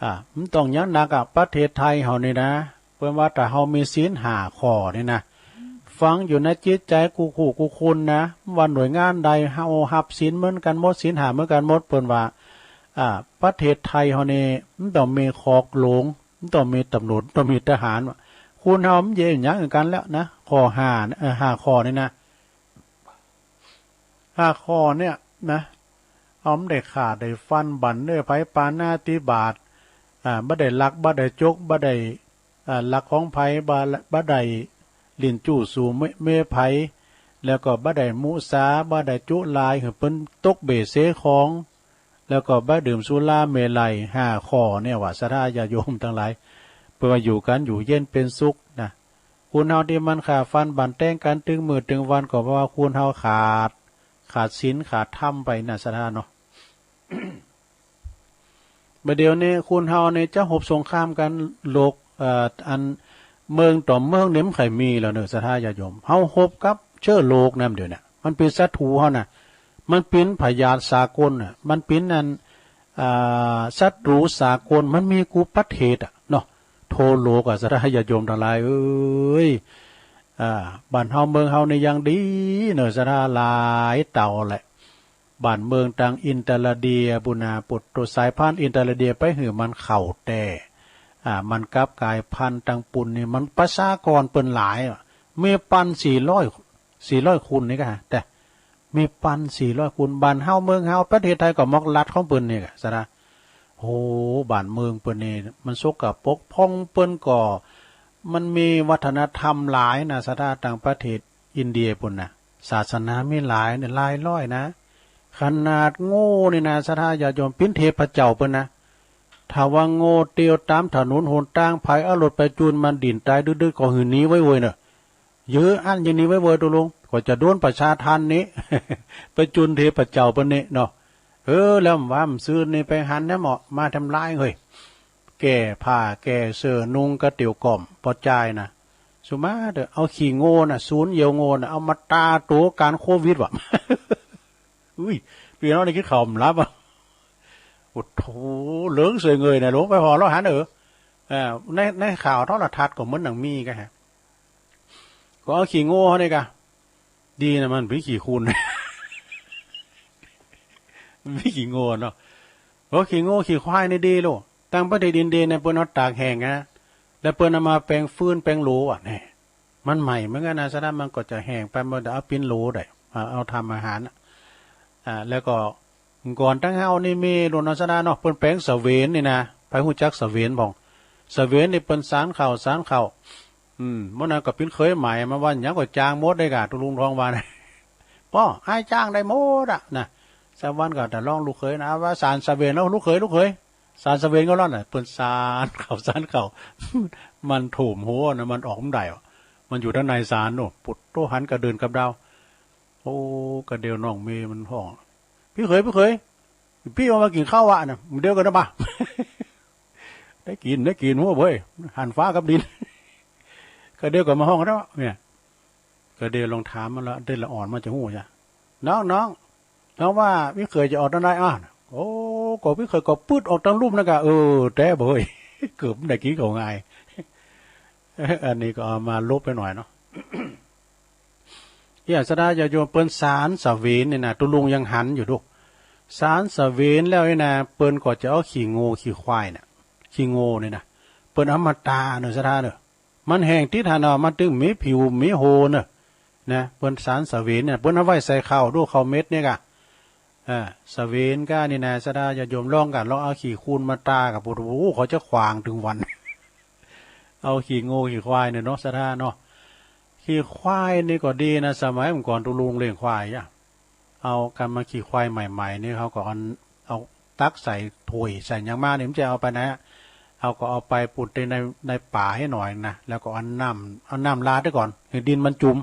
อ่า มันต้องอย่างนักอะ ประเทศไทยเฮานี่นะ เปิ้นว่าถ้าเฮามีศีลห้าข้อนี่นะ ฝังอยู่ในจิตใจ๋กู้คู่กู้คนนะ ว่าหน่วยงานใดเฮาฮับศีลเหมือนกั๋นหมด ศีลห้าเหมือนกั๋นหมด เปิ้นว่า อ่า ประเทศไทยเฮานี่ มันต้องมีคอกหลวง มันต้องมีต๋ำรวจ มันต้องมีทหาร คนเฮามันเยียะหยังกั๋นแล้วนะ ข้อห้า เอ่อ ห้าข้อนี่นะ ห้าข้อเนี่ยนะ เฮาบ่ได้ฆ่าได้ฟัน บั่นเนื้อใผปาณาติบาต อ่า บ่ได้ลัก บ่ได้จก บ่ได้ อ่า ฮักของใผ บ่ บ่ได้หลิ้นจู้สู่เมย เมยใผ แล้วก็บ่ได้มุสา บ่ได้จุลายหื้อเปิ้นตกเบ้เซของ แล้วก็บ่ดื่มสุราเมรัย ห้าข้อเนี่ยว่า ศรัทธาญาติโยมตังหลาย เปิ้นว่าอยู่กั๋นอยู่เย็นเป๋นสุขนะ คนเฮาตี้มันฆ่าฟันบั่นแตงกั๋นตึงมื้อตึงวัน ก็เพราะว่าคนเฮาขาด ขาดศีลขาดธรรมไปนะ ศรัทธาเนาะ บ่าเดี่ยวนี้คนเฮานี่จะฮบสงครามกั๋น โลก เอ่อ อันเมืองต่อเมืองนี่มันใค่มีแล้วเนาะ ศรัทธาญาติโยม เฮาฮบกับเชื้อโรคนั่น เดี๋ยวนี้มันเป๋นศัตรู๋เฮานะ มันเป๋นพยาธิสากลน่ะ มันเป๋นอัน อ่า ศัตรู๋สากล มันมีกู้ประเทศอะเนาะ ทั่วโลกอะ ศรัทธาญาติโยมตังหลายเอ๋ย อ่า บ้านเฮาเมืองเฮานี่ยังดีเนาะ ศรัทธา หลายเต้าแหละ บ้านเมืองตังอินเดียปู้นน่ะ ปุดโตสายพันธุ์อินเดียไปหื้อมันเข้าแต๊ อ่า มันกลับกลายพันธุ์ตังปู้นนี่ มันประชากรเปิ้นหลายอะ มีปันสี่ร้อย สี่ร้อยคนนี่ก่ะ แต่มีปันสี่ร้อยคน บ้านเฮาเมืองเฮาประเทศไทยก็มอกลัดของเปิ้นนี่ก่ะ ศรัทธา โห บ้านเมืองเปิ้นนี่มันสกปรก พ่องเปิ้นก็ มันมีวัฒนธรรมหลายนะ ศรัทธา ตังประเทศอินเดียปู้นนะ ศาสนามีหลายเนี่ย หลายร้อยนะ ขนาดโง่นี่นะ ศรัทธาญาติโยม เป๋นเทพเจ้าเปิ้นนะ ถ้าว่าโง่เตียวต๋ามถนนหนตาง ใผเอารถไปจูนมันดิ้นต๋ายดื้อๆ ก็หื้อหนีไว้เว้ยเนาะ เยอะอันยังหนีไว้เว้ย ตกลงก็จะโดนประชาทัณฑ์นี่ ไปจูนเทพเจ้าเปิ้นนี่เนาะ เออ แล้วว่ามันซื่นนี่ไปหันนะเหมาะ มาทำลายเฮ้ย แก้ผ้าแก้เสื้อ นุ่งกระเตียวก่อม ปอจายนะ สุมาเถอะ เอาขี้โง่น่ะ สูนเยี่ยวโง่น่ะ เอามาตาตั๋วก๋านโควิดว่ะ อุ้ย ปี้น้องได้กิ๋นข้าวบ่หลับอ่ะ โอ้โห เหลืองเสยเงยน่ะ หลวงไปห่อเลาะหันเออ เออ ใน ในข่าวโทรทัศน์ก็เหมือนหนังมีก่ะฮะ ก็เอาขี้โง่เฮานี่ก่ะ ดีนะมันเป๋นขี้คุน มันเป๋นขี้โง่เนาะ โอ้ ขี้โง่ขี้ควายนี่ดีโลด ตังประเทศอินเดียเนี่ยเปิ้นเอาตากแห้งนะ แล้วเปิ้นเอามาแป๋งฟืนแป๋งโหลอ่ะ แน่ มันใหม่เหมือนกั๋นนะ ศรัทธา มันก็จะแห้งไป มันจะเอาเป๋นโหลได้ อ่า เอาทำอาหารน่ะ อ่า แล้วก็ก่อนตังเฮานี่มีโลดเนาะ ศรัทธาเนาะ เปิ้นแป๋งเสวียนนี่นะ ใผฮู้จักเสวียนพ่อง เสวียนนี่เปิ้นสานข้าว สานข้าว อืม เมื่อนั้นก็เป๋นเขยใหม่ มาว่าหยังก็จ้างหมดได้ก่ะ ตุ๊ลุงทองว่านะ ป้อ อ้ายจ้างได้หมดอะนะ สักวันก็จะลองลูกเขยนะ ว่าสานเสวียนแล้ว ลูกเขย ลูกเขย สานเสวียนก็ร้อนน่ะ เปิ้นสานข้าว สานข้าว มันถ่วมหัวนะ มันออกบ่ได้อะ มันอยู่ตังในสานโน่น ปุดโตหันกะเดินกับดาว โอ้ กะเดี่ยวน้องเมย์มันฮ้อง ปี้เขย ปี้เขย ปี้ออกมากิ๋นข้าวอะนะ เดี๋ยวก่อนนะบ่า ได้กิ๋น ได้กิ๋นหัวเบ้ย หันฟ้ากับดิน กะเดี่ยวก่อนมาฮ้องแล้วเนี่ย กะเดี่ยวลองถามมันละ เด็กละอ่อนมันจะฮู้จ้ะ น้อง น้อง น้องว่าปี้เขยจะออกต๋อนใดอะ โอ้ ก็ปี้เขยก็ปื๊ดออกตังลุ่มนั่นก่ะ เออ แต๊เบ้ย เกือบได้กิ๋นข้าวงาย อันนี้ก็เอามาลบไปหน่อยเนาะ เนี่ย ศรัทธาญาติโยม เปิ้นสานเสวียนนี่นะ ตุ๊ลุงยังหันอยู่ดู สานเสวียนแล้วนี่นะ เปิ้นก็จะเอาขี้โง่ขี้ควายน่ะ ขี้โง่นี่นะ เปิ้นเอามาตาเนาะ ศรัทธาเนาะ มันแห้งติดหั้นเนาะ มันตึงมีผิวมีโฮเนาะ นะ เปิ้นสานเสวียนเนี่ย เปิ้นเอาไว้ใส่ข้าวดู ข้าวเม็ดเนี่ยก่ะ อ่า เสวียนก้านี่นะ ศรัทธาญาติโยม ลองก่ะ ลองเอาขี้คุนมาตาก่ะ โอ้โห เขาจะขว้างตึงวัน เอาขี้โง่ขี้ควายเนี่ยเนาะ ศรัทธาเนาะ ขี้ควายนี่ก็ดีนะ สมัยเมื่อก่อนตุ๊ลุงเลี้ยงควายอะ เอากำมาขี้ควายใหม่ๆ นี่ เขาก็เอา เอาตักใส่ถ้วยใส่หยังมานี่ มันจะเอาไปไหนอะ เขาก็เอาไปปูนใน ในป่าให้หน่อยนะ แล้วก็เอาน้ำ เอาน้ำราดไว้ก่อน ให้ดินมันจุ่ม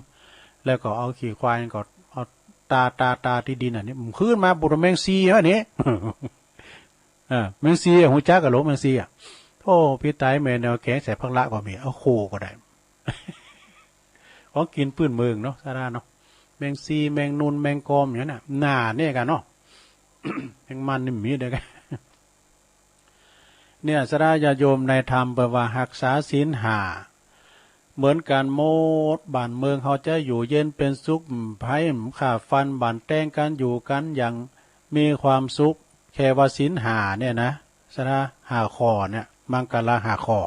แล้วก็เอาขี้ควายนี่ก็เอาตา ตา ตาตี้ดินอันนี้ มันขึ้นมาปูนแมงซีอันนี้ เออ แมงซีอะ ฮู้จักก่ะโหล แมงซีอะ โอ้ ปี้ต๋าย แม่นแนวแก๋งใส่ผักละก็มี เอาโคก็ได้ ของกิ๋นปื้นเมืองเนาะ ศรัทธาเนาะ แมงซี แมงนุน แมงกอม อย่างนั้นน่ะ หน้าเนี่ยก่ะเนาะ แมงมันนี่มีเดียวก่ะ เนี่ย ศรัทธาญาติโยม ในธรรมเปิ้นว่าฮักษาศีลห้า เหมือนกั๋นหมด บ้านเมืองเฮาจะอยู่เย็นเป๋นสุข ใผบ่ฆ่าฟันบ่อนแตงกั๋น อยู่กั๋นอย่างมีความสุข แค่ว่าศีลห้าเนี่ยนะ ศรัทธา ห้าข้อเนี่ย มังคละห้าข้อ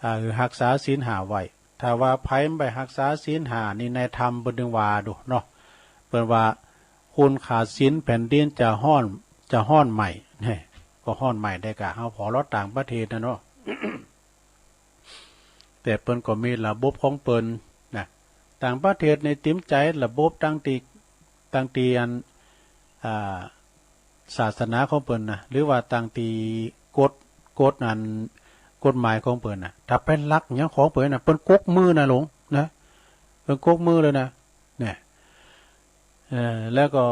อ่า ฮักษาศีลห้าไว้ ถ้าว่าใผบ่ฮักษาศีลห้านี่ ในธรรมเปิ้นตึงว่าดูเนาะ เปิ้นว่า คนขาดศีลแผ่นดินจะฮ้อน จะฮ้อนไหม้ เนี่ย ก็ฮ้อนไหม้ได้ก่ะ เฮาผ่อเลาะต่างประเทศน่ะเนาะ แต่เปิ้นก็มีระบบของเปิ้นนะ ต่างประเทศนี่เตรียมใจ๊ระบบตังตี้ ตังตี้อัน อ่า ศาสนาของเปิ้นนะ หรือว่าตังตี้กฎ กฎอัน กฎหมายของเปิ้นนะ ถ้าไปลักหยังของเปิ้นนะ เปิ้นกกมือนะหลวงนะ เปิ้นกกมือเลยนะ เนี่ย เอ่อ แล้วก็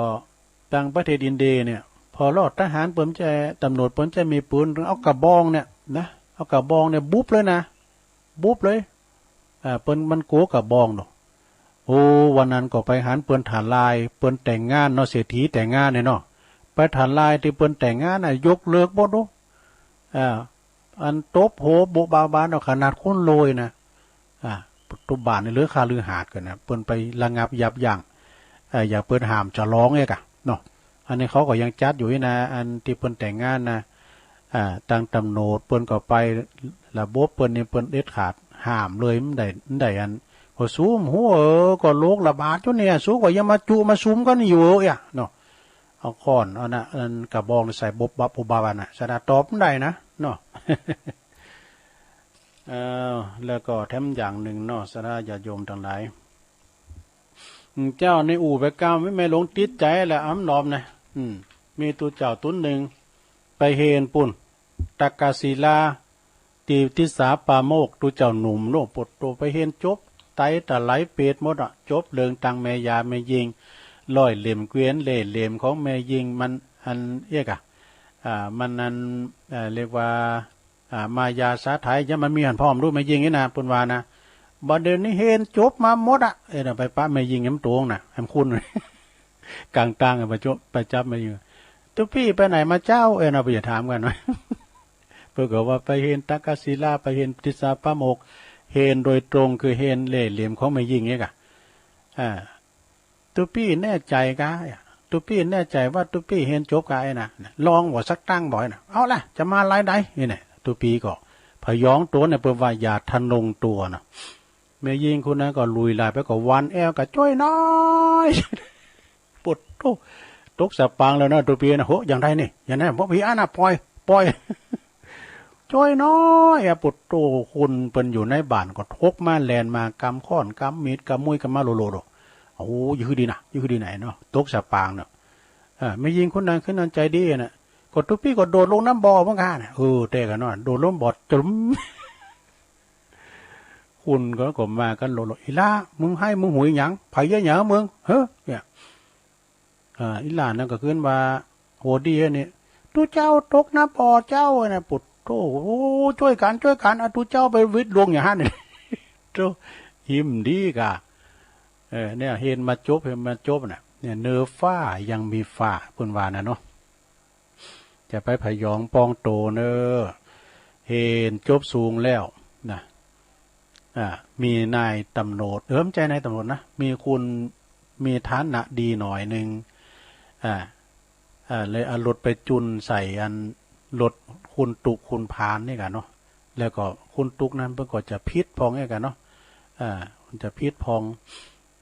ตังประเทศอินเดียเนี่ย พอลอดทหารเปิ้นจะ ตำรวจเปิ้นจะมีปืน เอากระบองเนี่ยนะ เอากระบองเนี่ยบุบเลยนะ บุบเลย อ่า เปิ้นมันกั๋วกระบองเนาะ โอ้ วันนั้นก็ไปหันเปิ้นถลาย เปิ้นแต่งงานเนาะ เศรษฐีแต่งงานเนี่ยเนาะ ไปถลายตี้เปิ้นแต่งงานน่ะ ยกเลิกหมดเนาะ อ่า อันตบหัวโบะบาบาเนาะ ขนาดคนรวยนะ อ่า ตุ๊บาทนี่เหลือคฤหาสน์กั๋นนะ เปิ้นไประงับยับยั้ง เอ่อ อย่างเปิ้นห้ามฉลองเอกอะเนาะ อันนี้เขาก็ยังจัดอยู่นี่นะ อันตี้เปิ้นแต่งงานนะ อ่า ตังตำรวจเปิ้นก็ไป ระบบเปิ้นนี่เปิ้นเด็ดขาด ห้ามเลย บ่ได้ บ่ได้อัน ก็สูมหัว เออ ก็โรคระบาดอยู่เนี่ย สูก็ยังมาจุมาสุมกั๋นอยู่เอียะเนาะ เอาค้อน เอานะ อันกระบองใส่บบบบับบุบบับอะนะ สะดาตอบบ่ได้นะเนาะ เออ แล้วก็แถมอย่างนึ่งเนาะ ศรัทธาญาติโยมตังหลาย เจ้าในอู่ไปก้าว แม่หลวงติดใจ๋แหละ อำนอมนะ อืม มีตุ๊เจ้าตุ๊นนึ่ง ไปเฮนปุ้น ตักกศิลา ตี้ทิสาปาโมกข์ ตุ๊เจ้าหนุ่มโน่น โปดโต ไปเฮนจบ ไตตะไหลเปรตหมดอะ จบเรื่องตังแม่ยาแม่ญิง ร้อยเล่มเกวียนเล่ห์เหลี่ยมของแม่ญิงมัน อันเอกอะ อ่า มันอัน เอ่อ เรียกว่า อ่า มายาสาไถ ยังมันมีหั้นพ่อมลูกแม่ญิงนี่นะ เปิ้นว่านะ บัดเดี๋ยวนี้เฮนจบมาหมดอะ เอ้ย ไปปะแม่ญิงแหมตวงนะ แหมคุณ กลางตางอะ ไปจบ ไปจับแม่ญิง ตุ๊ปี้ไปไหนมาเจ้า เอ้ย เนาะ ไปอย่าถามกั๋นนะ เปิ้นก็ว่าไปเฮนตักกศิลา ไปเฮนทิสาปาโมกข์ เฮนโดยตรงคือเฮนเล่ห์เหลี่ยมของแม่ญิงเนี่ยกะ อ่า ตุ๊ปี้แน่ใจ๋กา ตุ๊ปี้แน่ใจ๋ว่าตุ๊ปี้เฮนจบกาไอ้นะ ลองบ่สักตั้งบ่อยนะ เอาละ จะมาลายใดนี่แหละ ตุ๊ปี้ก็ผยองตั๋วเนี่ย เปิ้นว่าอย่าทะนงตั๋วนะ แม่ญิงคนนั้นก็ลุยลายไปก็หวั่นแอวกา จ้วยหน้อย โปดโต ตกสะปางแล้วนะ ตุ๊ปี้นะ โห อย่างใดนี่ อย่างนั้น บ่มีอันนะ ป่อย ป่อย จ้วยหน้อยอะ โปดโต คนเปิ้นอยู่ในบ้านก็ถกมาแล่นมา กำค้อน กำมีด กำมุ้ย กำมาโลโลโล โอ้ อยู่ดีนะ อยู่ดีไหนเนาะ ตกสะปางเนาะ อ่า แม่ญิงคนนั้นคืออันใจ๋ดีนะ ก็ตุ๊ปี้ก็โดดลงน้ำบ่อเหมือนกั๋นนะ เออ แต่กั๋นเนาะ โดดลงบ่อจุ่ม คนก็ ก็มากั๋นโลโล อีหล้า มึงไห้มึงหวยหยัง ใผเยียะหยังมึง เฮ้อ เนี่ย อ่า อีหล้านั้นก็ขึ้นว่า โหดีนี่ ตุ๊เจ้าตกน้ำบ่อเจ้านะ โปดโต โอ้ จ้วยกั๋น จ้วยกั๋น เอาตุ๊เจ้าไปวิดลงอย่างหั้น โต หิมดีกา เออ เนี่ย เฮนมาจบ เฮนมาจบน่ะ เนี่ย เหนือฟ้ายังมีฟ้า เปิ้นว่าน่ะเนาะ จะไปผยองปองโตเน่อ เฮนจบสูงแล้วนะ อ่า มีนายตำรวจ เออ บ่ใจ้นายตำรวจนะ มีคน มีฐานะดีหน้อยนึ่ง อ่า อ่า เลยเอารถไปจุ่นใส่อันรถคุณตุ๊กคุณพานนี่กั๋นเนาะ แล้วก็คุณตุ๊กนั้นเปิ้นก็จะผิดพ่องนี่กั๋นเนาะ อ่า มันจะผิดพ่อง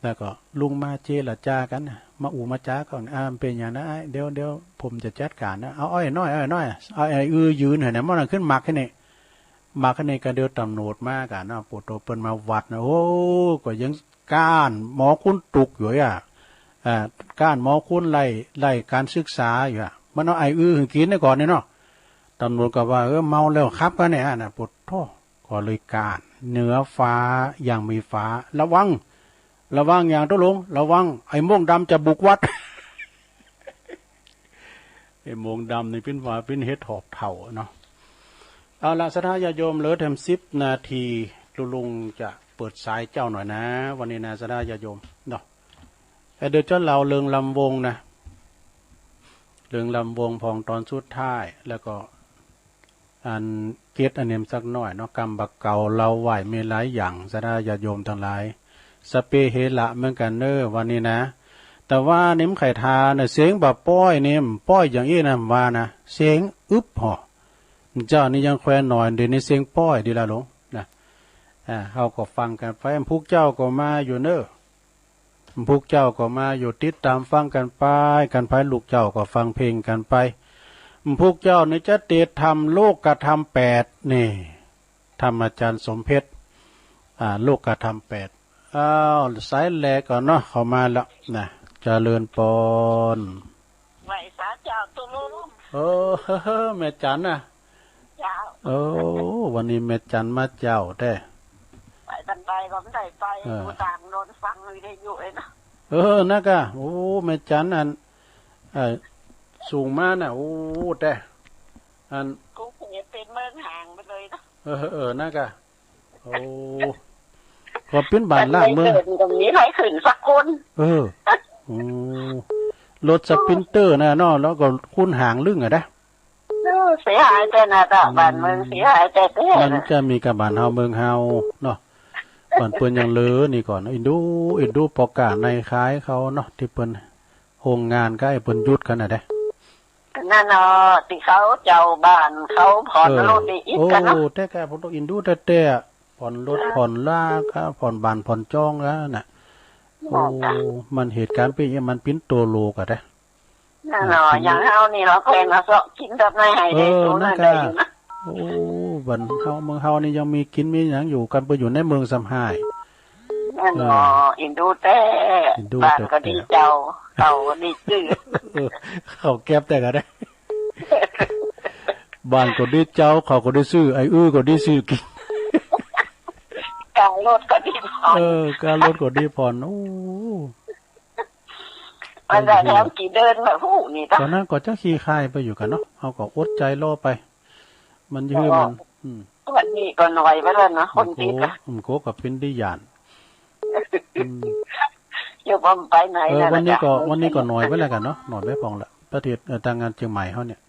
แล้วก็ลุงมาเจรจากั๋นนะ มาอู้มาจ๋ากั๋น อ่า มันเป๋นอย่างนั้น อ้าย เดี๋ยว เดี๋ยวผมจะจัดก๋านนะ เอาอ้อยน้อย อ้อยน้อย เอาอ้ายอื้อยืนหั้นนะ มันขึ้นหมากแค่นี้ หมากแค่นี้ก็เดี๋ยวตำรวจมากั๋นนะ โปดโต เปิ้นมาวัดนะ โอ้ ก็ยังก้านหมอคุณตุ๊กอยู่อะ อ่า ก้านหมอคุณไล่ ไล่การศึกษาอยู่อะ มันเอาอ้ายอื้อหื้อกิ๋นได้ก่อนนี่เนาะ ตำรวจก็ว่า เออ เมาแล้วขับกั๋นเนี่ยนะ โปดโต ก็เลยก้าน เหนือฟ้ายังมีฟ้า ระวัง ระวังอย่างตุ๊ลุง ระวัง ไอ้โม่งดำจะบุกวัด ไอ้โม่งดำนี่เปิ้นว่าเปิ้นเห็ดหอบเถ้าเนาะ เอาละ ศรัทธาญาติโยม เหลือแถมสิบนาที ตุ๊ลุงจะเปิดสายเจ้าหน่อยนะ วันนี้นะ ศรัทธาญาติโยมเนาะ เอ่อ เดี๋ยวจะเล่าเรื่องลำวงนะ เรื่องลำวงพ่องตอนสุดท้าย แล้วก็ อันเก็ดอันเนมสักหน้อยเนาะ กำบ่าเก่าเหล้าไหว้มีหลายอย่าง ศรัทธาญาติโยมตังหลาย สะเปะเฮละเหมือนกั๋นเน่อ วันนี้นะ แต่ว่านี่มันใค่ทานะ เสียงบ่าป้อยนี่ ป้อยอย่างอี้นะ ว่านะ เสียงอึบหอ เจ้านี่ยังแควนหน่อย เดี๋ยวนี้เสียงป้อยดีละหลวงนะ อ่า เฮาก็ฟังกั๋นไป พวกเจ้าก็มาอยู่เน่อ พวกเจ้าก็มาอยู่ติดต๋ามฟังกั๋นไป กั๋นไป ลูกเจ้าก็ฟังเพลงกั๋นไป พวกเจ้านี่จะติดธรรมโลกธรรมแปดนี่ ธรรมอาจารย์สมเพชร อ่า โลกธรรมแปด อ้าว สายแรกก่อนเนาะ เข้ามาแล้วนะ เจริญปอน ไหว้สาเจ้าตุ๊ลุง เออ แม่จันน่ะ เจ้า โอ้ วันนี้แม่จันมาเจ๊าแต๊ ไปตังใดก็บ่ได้ไป เออ อยู่ต่างโน่นฟังวิทยุเองนะ เออ นะก่ะ โอ้ แม่จันอัน เอ่อ สูงมาน่ะ โอ้ แต๊ อัน กูเป๋นเมืองห่างไปเลยนะ เออ เออ นะก่ะ โอ้ ก็เป๋นบ้านล้างเมือง มันไม่เกิด ก็บ่มีใผขึ้นสักคน เออ โอ้ รถสปรินเตอร์น่ะเนาะ แล้วก็คนห่างลึงอะนะ เออ เสียหายแต๊น่ะ อืม บ้านเมืองเสียหายแต๊ๆ มันจะมีก้าบ้านเฮาเมืองเฮาเนาะ บ้านเปิ้นยังเหลือนี่ก่อน เอ็นดู เอ็นดูป้อก๊าในคายเขาเนาะ ตี้เปิ้น โฮงงานก็ไอ้เปิ้นหยุดกั๋นน่ะเด้ นั่นเนาะ ตี้เขาเจ้าบ้านเขาผ่อน เออ รถได้อิดกั๋นเนาะ โอ้ แต๊ก่ะ ผมต้องเอ็นดูแต๊ๆ ผ่อนรถ เออ ผ่อนลาก็ ผ่อนบ้านผ่อนจองก็น่ะ โอ้ โอ้ มันเหตุก๋ารณ์เป๋นอย่าง มันเป๋นตั๋วโลกอะเด้ นั่นเนาะ เออ อย่างเฮานี่เนาะ แพงเนาะ เซาะกิ๋นแบบไหนให้ได้ เออ ตั๋วนั้น นั่นก่ะ ได้อยู่นะ โอ้ บ้านเฮาเมืองเฮานี่ยังมีกิ๋นมีหยังอยู่ กันไปอยู่ในเมืองซ้ำฮ้าย นั่นเนาะ เออ เอ็นดูแต๊ เอ็นดูแต๊ บ้านก็ดีเจ้า ข้าวก็ดีซื้อ เออ ข้าวแก๊บแต๊ก่ะได้ บ้านก็ดีเจ้า ข้าวก็ดีซื้อ ไอ้อื้อก็ดีซื้อกิ๋น ก้ารถก็ดีผ่อน เออ ก้ารถก็ดีผ่อน โอ้ มันได้แถมกี่เดือนมาฮู้นี่ตะ ต๋อนนั้นก็จะขี้คายไปอยู่กั๋นเนาะ เฮาก็อดใจ๋รอไป มันยื้อมัน อืม วันนี้ก็หน่อยไปแล้วเนาะ คนติดอะ อืม โกก็เป๋นตี้ย้าน อืม อยู่บ่ไปไหน เออ น่ะ วันนี้ก็ วันนี้ก็หน่อยไปแล้วกั๋นเนาะ หน่อยไปพ่องละ ประเทศ เอ่อ ตางงานเจียงใหม่เฮาเนี่ย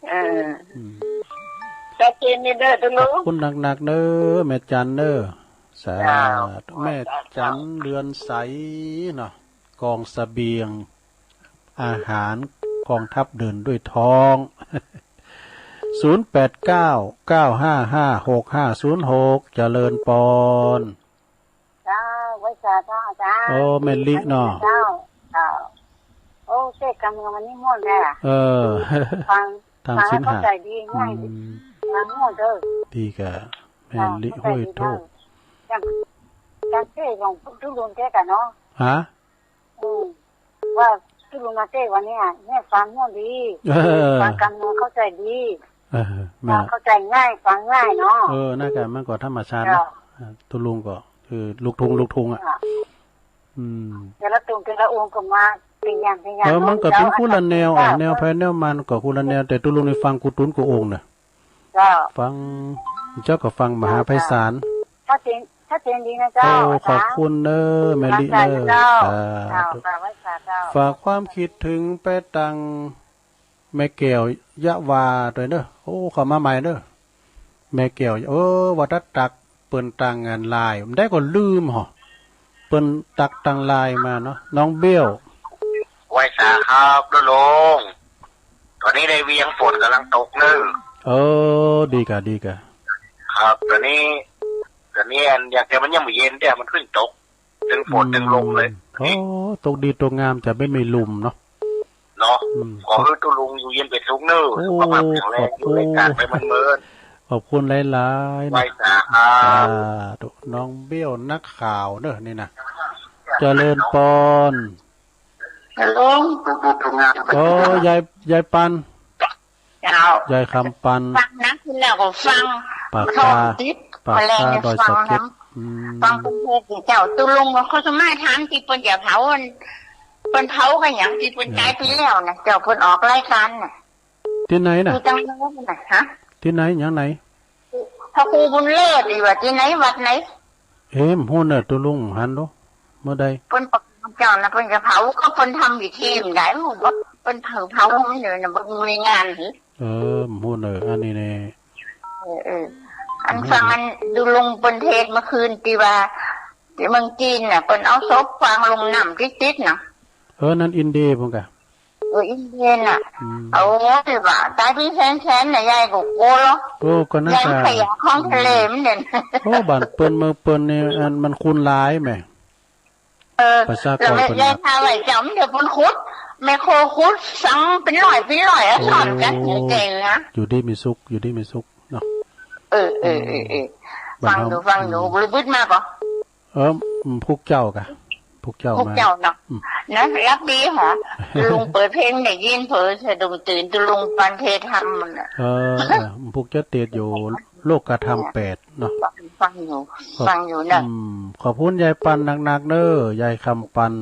เออ อืม ชัดเจนนี่เด้อตุ๊ลุง ขอบคุณนักๆ เด้อ แม่จันเด้อ สาธุ เจ้า แม่จันเรือนใสเนาะ กองเสบียง อาหาร กองทัพเดินด้วยท้อง ศูนย์แปดเก้า เก้าห้าห้า หกห้าศูนย์หก เจริญปอน เจ้า ไหว้สาเจ้า เจ้า โอ้ แม่ลิเนาะ เจ้า เจ้า โอ้ เจ๊กำเมืองวันนี้ม่วนแต๊ เออ ฟัง ต๋ามศีลห้า ฟังแล้วเข้าใจ๋ดี ง่ายดี อืม ฟังม่วนเด้อ ดีก่ะ แม่ลิ เจ้า ห้วยโทก เข้าใจ๋ดีเจ้า อย่าง อย่างเจ๊ของตุ๊ลุงเจ๊ก่ะเนาะ ฮะ อืม ว่าตุ๊ลุงมาเจ๊วันนี้อะ เนี่ยฟังม่วนดี เออ ฟังกำเมืองเข้าใจ๋ดี เออ แม่น ฟังเข้าใจ๋ง่าย ฟังง่ายเนาะ เออ นั่นก่ะ มันก็ธรรมชาติเนาะ เจ้า เออ ตุ๊ลุงก็คือลูกทุ่ง ลูกทุ่งอะ เจ้า อืม แต่ละตุ่มแต่ละองค์ก็มาเป๋นอย่าง เป๋นอย่าง เออ มันก็เป๋น เจ้า คนละแนวอะ เจ้า แนวไผแนวมันก็คนละแนว แต่ตุ๊ลุงนี่ฟังกู้ตุ๊นกู้องค์น่ะ เจ้า ฟัง เจ้าก็ฟังมหาไพศาล ชัดเจน ชัดเจนดีนะเจ้า โอ้ อาจ๋ารย์ ขอบคุณเน้อ แม่ลิเน้อ เจ้า สาธุ เจ้า กราบไหว้สาเจ้า ฝากความคิดเถิงไปตังแม่แก้วยะวาตวยเน้อ โอ้ เข้ามาใหม่เน้อ แม่แก้ว เออ ว่าตะตักเปิ้นตังงานไลน์ บ่ได้ก็ลืมเหาะ เปิ้นตักตังไลน์มาเนาะ น้องเบี้ยว ไหว้สาครับตุ๊ลุง ต๋อนนี้ในเวียงฝนก่ำลังตกเน้อ เออ ดีก่ะ ดีก่ะ ครับ ต๋อนนี้ ต๋อนนี้อัน อย่างเดียวมันยังบ่เย็นเตื้อ มันขึ้นตก ตึงฝนตึงลมเลย อืม โอ้ ตกดีตกงาม จะไม่มีลมเนาะ เนาะ อืม ขอหื้อตุ๊ลุงอยู่เย็นเป๋นสุขเน้อ โอ้ สุขภาพแข็งแรง ขอบคุณ อยู่ในการไปมันเมิน ขอบคุณหลายๆ นะ ไหว้สาครับ สาธุ น้องเบี้ยวนักข่าวเน้อนี่นะ เจริญปอน ตุ๊ลุง ตุ๊ลุงทำงาน โอ้ ยาย ยายปัน เจ้า ยายคำปัน ฟังนะ ขึ้นแล้วก็ฟัง ปากกา ติด ปากกา แมลง ดอยสะเก็ด ฟังนะ อืม ฟังเปิ้นเทศน์เจ้า ตุ๊ลุงเขาสมัยถามตี้เปิ้นจะเผาอัน เปิ้นเผากั๋นหยังตี้เปิ้นต๋ายไปแล้วน่ะ เจ้า เปิ้นออกรายก๋านน่ะ ตี้ไหนน่ะ อยู่ตังโน้นน่ะ ฮะ ตี้ไหน อย่างไหน พระครูบุญเลิศ ตี้ว่าตี้ไหน วัดไหน เอ๊ะ บ่ฮู้เน้อ ตุ๊ลุงหันดู เมื่อใด เปิ้นปกครองเจ้าน่ะ เปิ้นจะเผา ก็เปิ้นทำพิธีบ่ได้ บ่ เปิ้นเผา เผามันเน้อน่ะ บ่มีงานหรือ เออ บ่ฮู้เน้อ อันนี้แน่ เออ เออ อันฟังอันตุ๊ลุงเปิ้นเทศน์เมื่อคืนตี้ว่า ตี้เมืองจีนน่ะ เปิ้นเอาศพขว้างลงน้ำติดๆ น่ะ เออ นั่นอินเดียพุ้นก่ะ เออ อินเดียน่ะ อืม เอาเงินว่าต๋ายเป๋นแสนๆ น่ะ ยายก็กั๋วลอ โอ้ ก็นั่น ยาย ก่ะ ขยะของทะเลมันเด่น โอ้ บ้านเปิ้นเมืองเปิ้นนี่ อันมันคูณหลายแหม เออ ประชากร แล้วแม่ เปิ้น ยาย น่ะ พาไหว้เจ้า มันเดี๋ยวเปิ้นขุด แม่โคขุดฝังเป๋นร้อยเป๋นร้อยอะ โอ้ ซ่อนกั๋น เจ๋งนะ อยู่ดีมีสุข อยู่ดีมีสุขเนาะ เออ เออ เออ เออ บ้านเฮา ฟังอยู่ ฟังอยู่ อืม บ่ได้บึดมาก่อ เออ อืม พุกเจ้าก่ะ พุกเจ้า พุก มา เจ้าเนาะ อืม นะ ฮับดีหา ลุงเปิดเพลงได้ยินเผลอสะดุ้งตื่น ตุลุงปันเพลงธรรมมันน่ะ เออ เออ พุกเจ้าเตศอยู่โลกธรรมแปดเนาะ ฟัง ฟังอยู่ ครับ ฟังอยู่นะ อืม ขอบคุณยายปันนักๆ เน้อ ยายคำปัน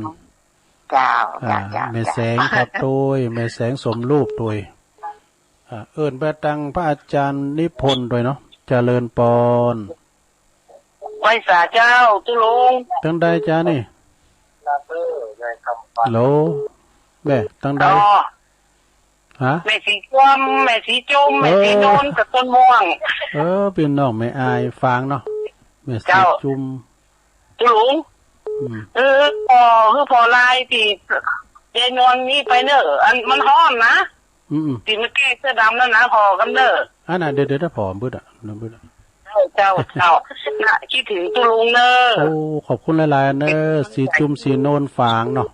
เจ้า อ่า เจ้า เจ้า แม่แสง เจ้า ครับ ตวย แม่แสงสมรูปตวย อ่า เอิ้นไปตังพระอาจารย์นิพนธ์ตวยเนาะ เจริญปอน ไหว้สาเจ้า ตุ๊ลุง ตังใดจ๊ะนี่ ฮัลโหล แม่ ตังใด อ๋อ ฮะ แม่สีจวม แม่สีจุม แม่สีนวล เออ กับต้นม่วง เออ ปี้น้องแม่อายฝางเนาะ แม่สี เจ้า จุม ตุ๊ลุง อืม เออ พ่อ คือพ่อลายตี้ยายนวลนี่ไปเน้อ อันมันฮ้อนนะ อืม อืม ตี้มันแก้เสื้อดำแล้วนะ พ่อกับเน้อ อันน่ะ เดี๋ยว เดี๋ยว เดี๋ยว พ่อบึดอะ เดี๋ยวบึดอะ เจ้า เจ้า เจ้า นะ คิดถึงตุ๊ลุงเน้อ โอ้ ขอบคุณหลายๆ เน้อ สีจุม สีนวลฝางเนาะ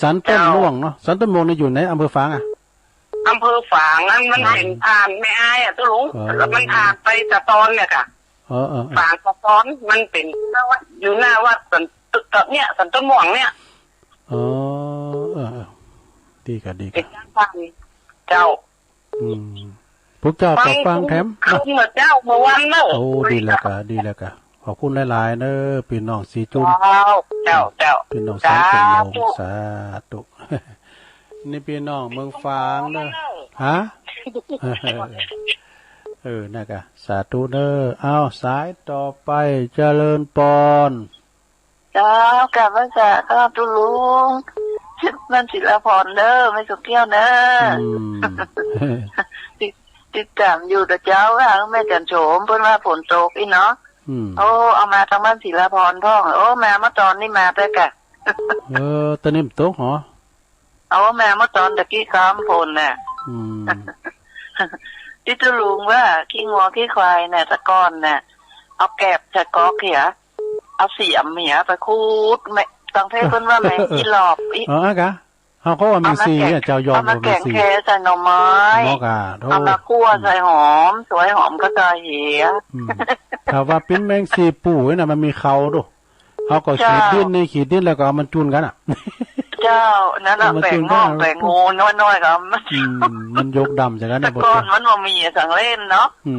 สันต้นม่วงเนาะ เจ้า สันต้นม่วงนี่อยู่ไหน อำเภอฝางอะ อำเภอฝางนั้นมัน อ๋อ เป๋นผ่านแม่อายอะตุ๊ลุง อ๋อ แล้วมันผ่านไปตะตอนเนี่ยก่ะ เออ เออ เออ ฝางตะตอน มันเป๋นอยู่หน้าวัดสัน ตึกเนี่ย สันต้นม่วงเนี่ย อ๋อ เออ เออ ดีก่ะ ดีก่ะ เป๋นทางผ่าน เจ้า อืม พวกเจ้าก็ฟังแถม ฟังเมื่อเจ๊าเมื่อวันเน้อ โอ้ ดีแล้วก่ะ ดีแล้วก่ะ ขอบคุณหลายๆ เน้อ ปี้น้องสีจุม เจ้า เจ้า เจ้า ปี้น้องสาม สาธุ เจ็ดโมง สาธุ นี่ปี้น้องเมืองฝางเน้อ ฮะ เออ นั่นก่ะ สาธุเน้อ เอา สายต่อไป เจริญปอน เจ้า กราบไหว้สาเจ้าตุ๊ลุง บ้านศิลาพรเน้อ แม่สุกแก้วเน้อ อืม ติด ติดต๋ามอยู่เน้อเจ้า ว่าแม่จันโฉม เปิ้นว่าฝนตกอี้เนาะ อืม โอ้ เอามาตางบ้านศิลาพรพ่อง โอ้ มาเมื่อตอนนี้มาไปก่ะ เออ ตอนนี้มันตกเหรอ เอามาเมื่อตอนตะกี้ก่ำฝนน่ะ อืม ตี้ตุ๊ลุงว่าขี้งัวขี้ควายน่ะ แต่ก่อนน่ะ เอาแกบใส่ก๊อกเหีย เอาเสียมเหียไปขูดแมะ ตางเพศเปิ้นว่าแมงอีหลอบ อี เออ อะกะ เฮาก็ว่าแมงสี่ เอามาแกง เนี่ย เจ้ายอม เอามา ว่าแมงสี่ แกงแคใส่หน่อไม้ เนาะกะ โธ่ เอามาคั่ว อืม ใส่หอม สวยหอมกระจายเหีย อืม ถ้าว่าปิ้นแมงสี่ปู่นี่นะ มันมีเขาดู เฮาก็ขีดดิ้นนี่ เจ้า ขีดดิ้นแล้วก็เอามันจุ่นกั๋นอะ เจ้า นั่นน่ะ เอามาจุ่นกั๋น แป๋งหม้องแป๋งโหน้อยๆ ก็เอามา อืม มันยกดำจากนั้น แต่ก่อนมันบ่มีสังเล่นเนาะ อืม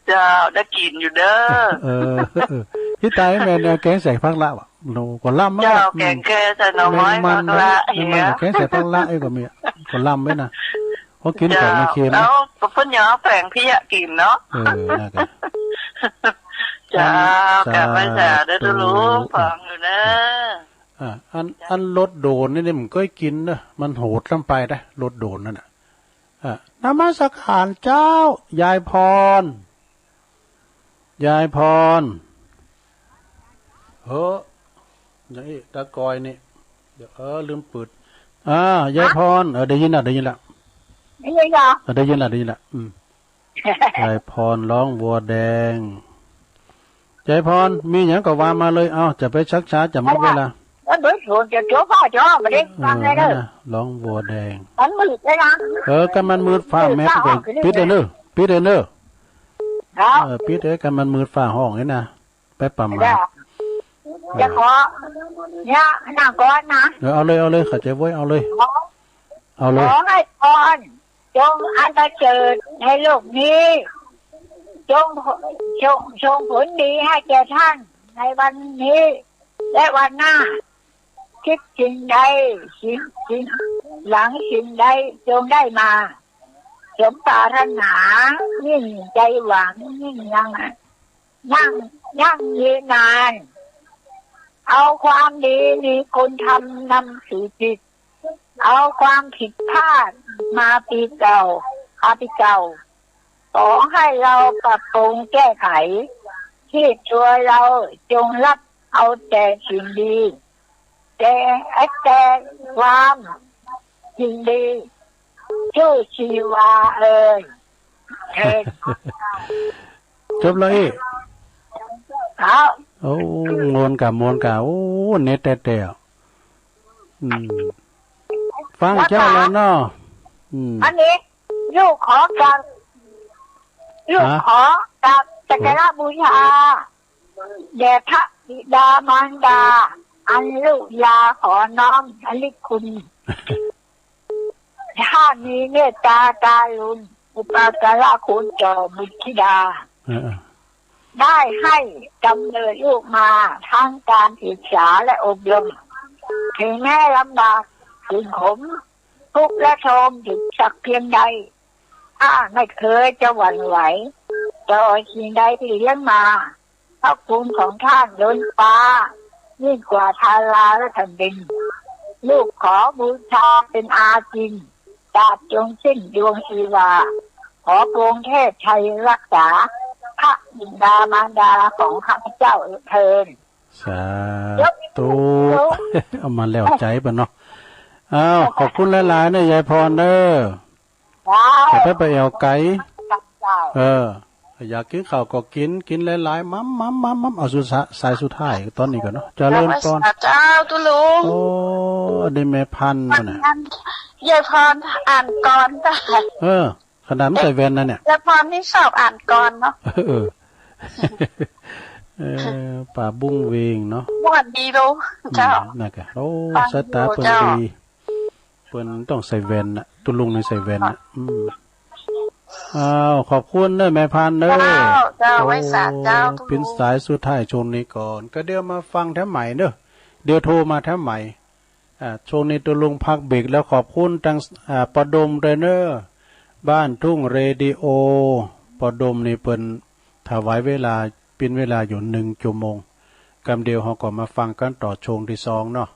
เจ้า ได้กิ๋นอยู่เน้อ เออ เออ ตี้ตายแม่นเอาแกงใส่ผักละวะ โห ก็ล้ำ เจ้า อะ อืม แกงแคใส่หน่อไม้ แมงมัน ผักละ แมงมัน เหีย เอาแกงใส่ผักละ เอ้ย ก็มี ก็ล้ำไว้นะ พอกิ๋นของมันเค็ม เจ้า แล้วเปิ้นยังเอาแป๋งเพี้ยกิ๋นเนาะ เออ นั่นแหละ เจ้า อัน กราบไหว้สาเน้อตุ๊ลุง สาธุ ฟังอยู่เน้อ อ่า อัน อันรสโดนนี่ นี่มันก็กิ๋นเน้อ มันโหดล้ำไปนะ รสโดนนั่นน่ะ อ่ะ นมัสการเจ้า ยายพร ยายพร เฮ้อ อย่างอี้ ตะกอยนี่ เดี๋ยว เออ ลืมเปิด อ่า ยายพร เออ ได้ยินละ ได้ยินละ ได้ยินเหรอ เออ ได้ยินละ ได้ยินละ อืม ยายพรร้องวัวแดง ยายพร มีหยังก็ว่ามาเลย เอา จะไปชักช้า จะหมดเวลา เออ เดี๋ยวผมจะโทรพ่อจะไม่ได้ฟังเลยเด้อ เออ นั่นน่ะ ร้องวัวแดง มันมืดเลยนะ เออ กันมันมืดฟ้าแมบ เออ ปิดเลยเน้อ ปิดเลยเน้อ ครับ เออ ปิดเลย กันมันมืดฟ้าห้องนี่นะ ไปประมาณ เดี๋ยว จะขอ เนี่ย นั่งก่อนนะ เออ เอาเลย เอาเลย เข้าใจ๋เว้ย เอาเลย ขอ เอาเลย ขอให้พร จงอันประเสริฐในโลกนี้ จง จง ส่งผลดีให้แก่ท่านในวันนี้ และวันหน้า คิดสิ่งใด สิ่ง สิ่ง หวังสิ่งใด จงได้มา สมปรารถนา ยิ่งใจหวัง ยิ่งยัง ยั่ง ยั่งยืนนาน เอาความดีมีคุณธรรมนำสู่จิต เอาความผิดพลาดมาปีเก่า อาปีเก่า ขอให้เราปรับปรุงแก้ไข ที่ตัวเราจงรับเอาแต่สิ่งดี แต่ แต่ความสิ่งดี สู้ชีวาเอ่ย เอ่ย จบแล้วอี้ ครับ โอ้ ม่วนก่า ม่วนก่า โอ้ เน็ตแต๊ๆ อืม ฟังเจ้าแล้วเนาะ อืม อันนี้ ลูกขอฟัง ลูก ฮะ ขอกราบสักการะบูชา แด่พระบิดามารดา อันลูกลาขอน้อมระลึกคุณ ถ้ามีเมตตาการุณ อุปการะคุณต่อบุตรธิดา เออ เออ ได้ให้กำเนิดลูกมา ทั้งการศึกษาและอบรม ถึงแม้ลำบาก ถึงขม ทุกข์และโทมถึงสักเพียงใด ข้าไม่เคยจะหวั่นไหว ต่อสิ่งใดที่เลี้ยงมา พระคุณของท่านล้นฟ้า ยิ่งกว่าทาราและแผ่นดิน ลูกขอบูชาเป็นอาจิน ตราบจงสิ้นดวงชีวา ขอพระองค์เทพไทยรักษา พระบิดามารดาของข้าพเจ้าเถิด สาธุ เอามาแล้วใจ๋เปิ้นเนาะ อ้าว ขอบคุณหลายๆ เน้อยายพรเน้อ เจ้า จะไปไปแอ่วไก๋ เจ้า เออ อยากกิ๋นข้าวก็กิ๋น กิ๋นหลายๆ หม่ำๆๆๆ เอาสุดสะ- สายสุดท้ายตอนนี้ก่อนเนาะ เจริญพร เจ้า ตุ๊ลุง โอ้ อันนี้แม่พันธุ์น่ะ ยายพรอ่านกลอนได้ เออ ขนาดบ่ใส่แว่นนะเนี่ย ยายพรนี่ชอบอ่านกลอนเนาะ เออ เออ ป่าบุ้งเวงเนาะ ม่วนดีลูก เจ้า อืม นั่นกะ โอ้ ฟัง สายต๋าเปิ้น อยู่ เจ้า ดี เปิ้นต้องใส่แว่นน่ะ ตุ๊ลุงนี่ใส่แว่นน่ะ อืม อ้าว ขอบคุณเน้อแม่พันธุ์เน้อ เจ้า เจ้า โอ้ ไหว้สาเจ้า ตุ๊ลุง เป๋นสายสุดท้ายช่วงนี้ก่อน ก็เดี๋ยวมาฟังแถมใหม่เน้อ เดี๋ยวโทรมาแถมใหม่ อ่า ช่วงนี้ตุ๊ลุงพักเบรกแล้ว ขอบคุณตัง อ่า ป้อดมตวยเน้อ บ้านทุ่งเรดิโอ ป้อดมนี่เปิ้นถวายเวลา เป๋นเวลาอยู่หนึ่งชั่วโมง กำเดียวเฮาก็มาฟังกั๋นต่อช่วงตี้สองเนาะ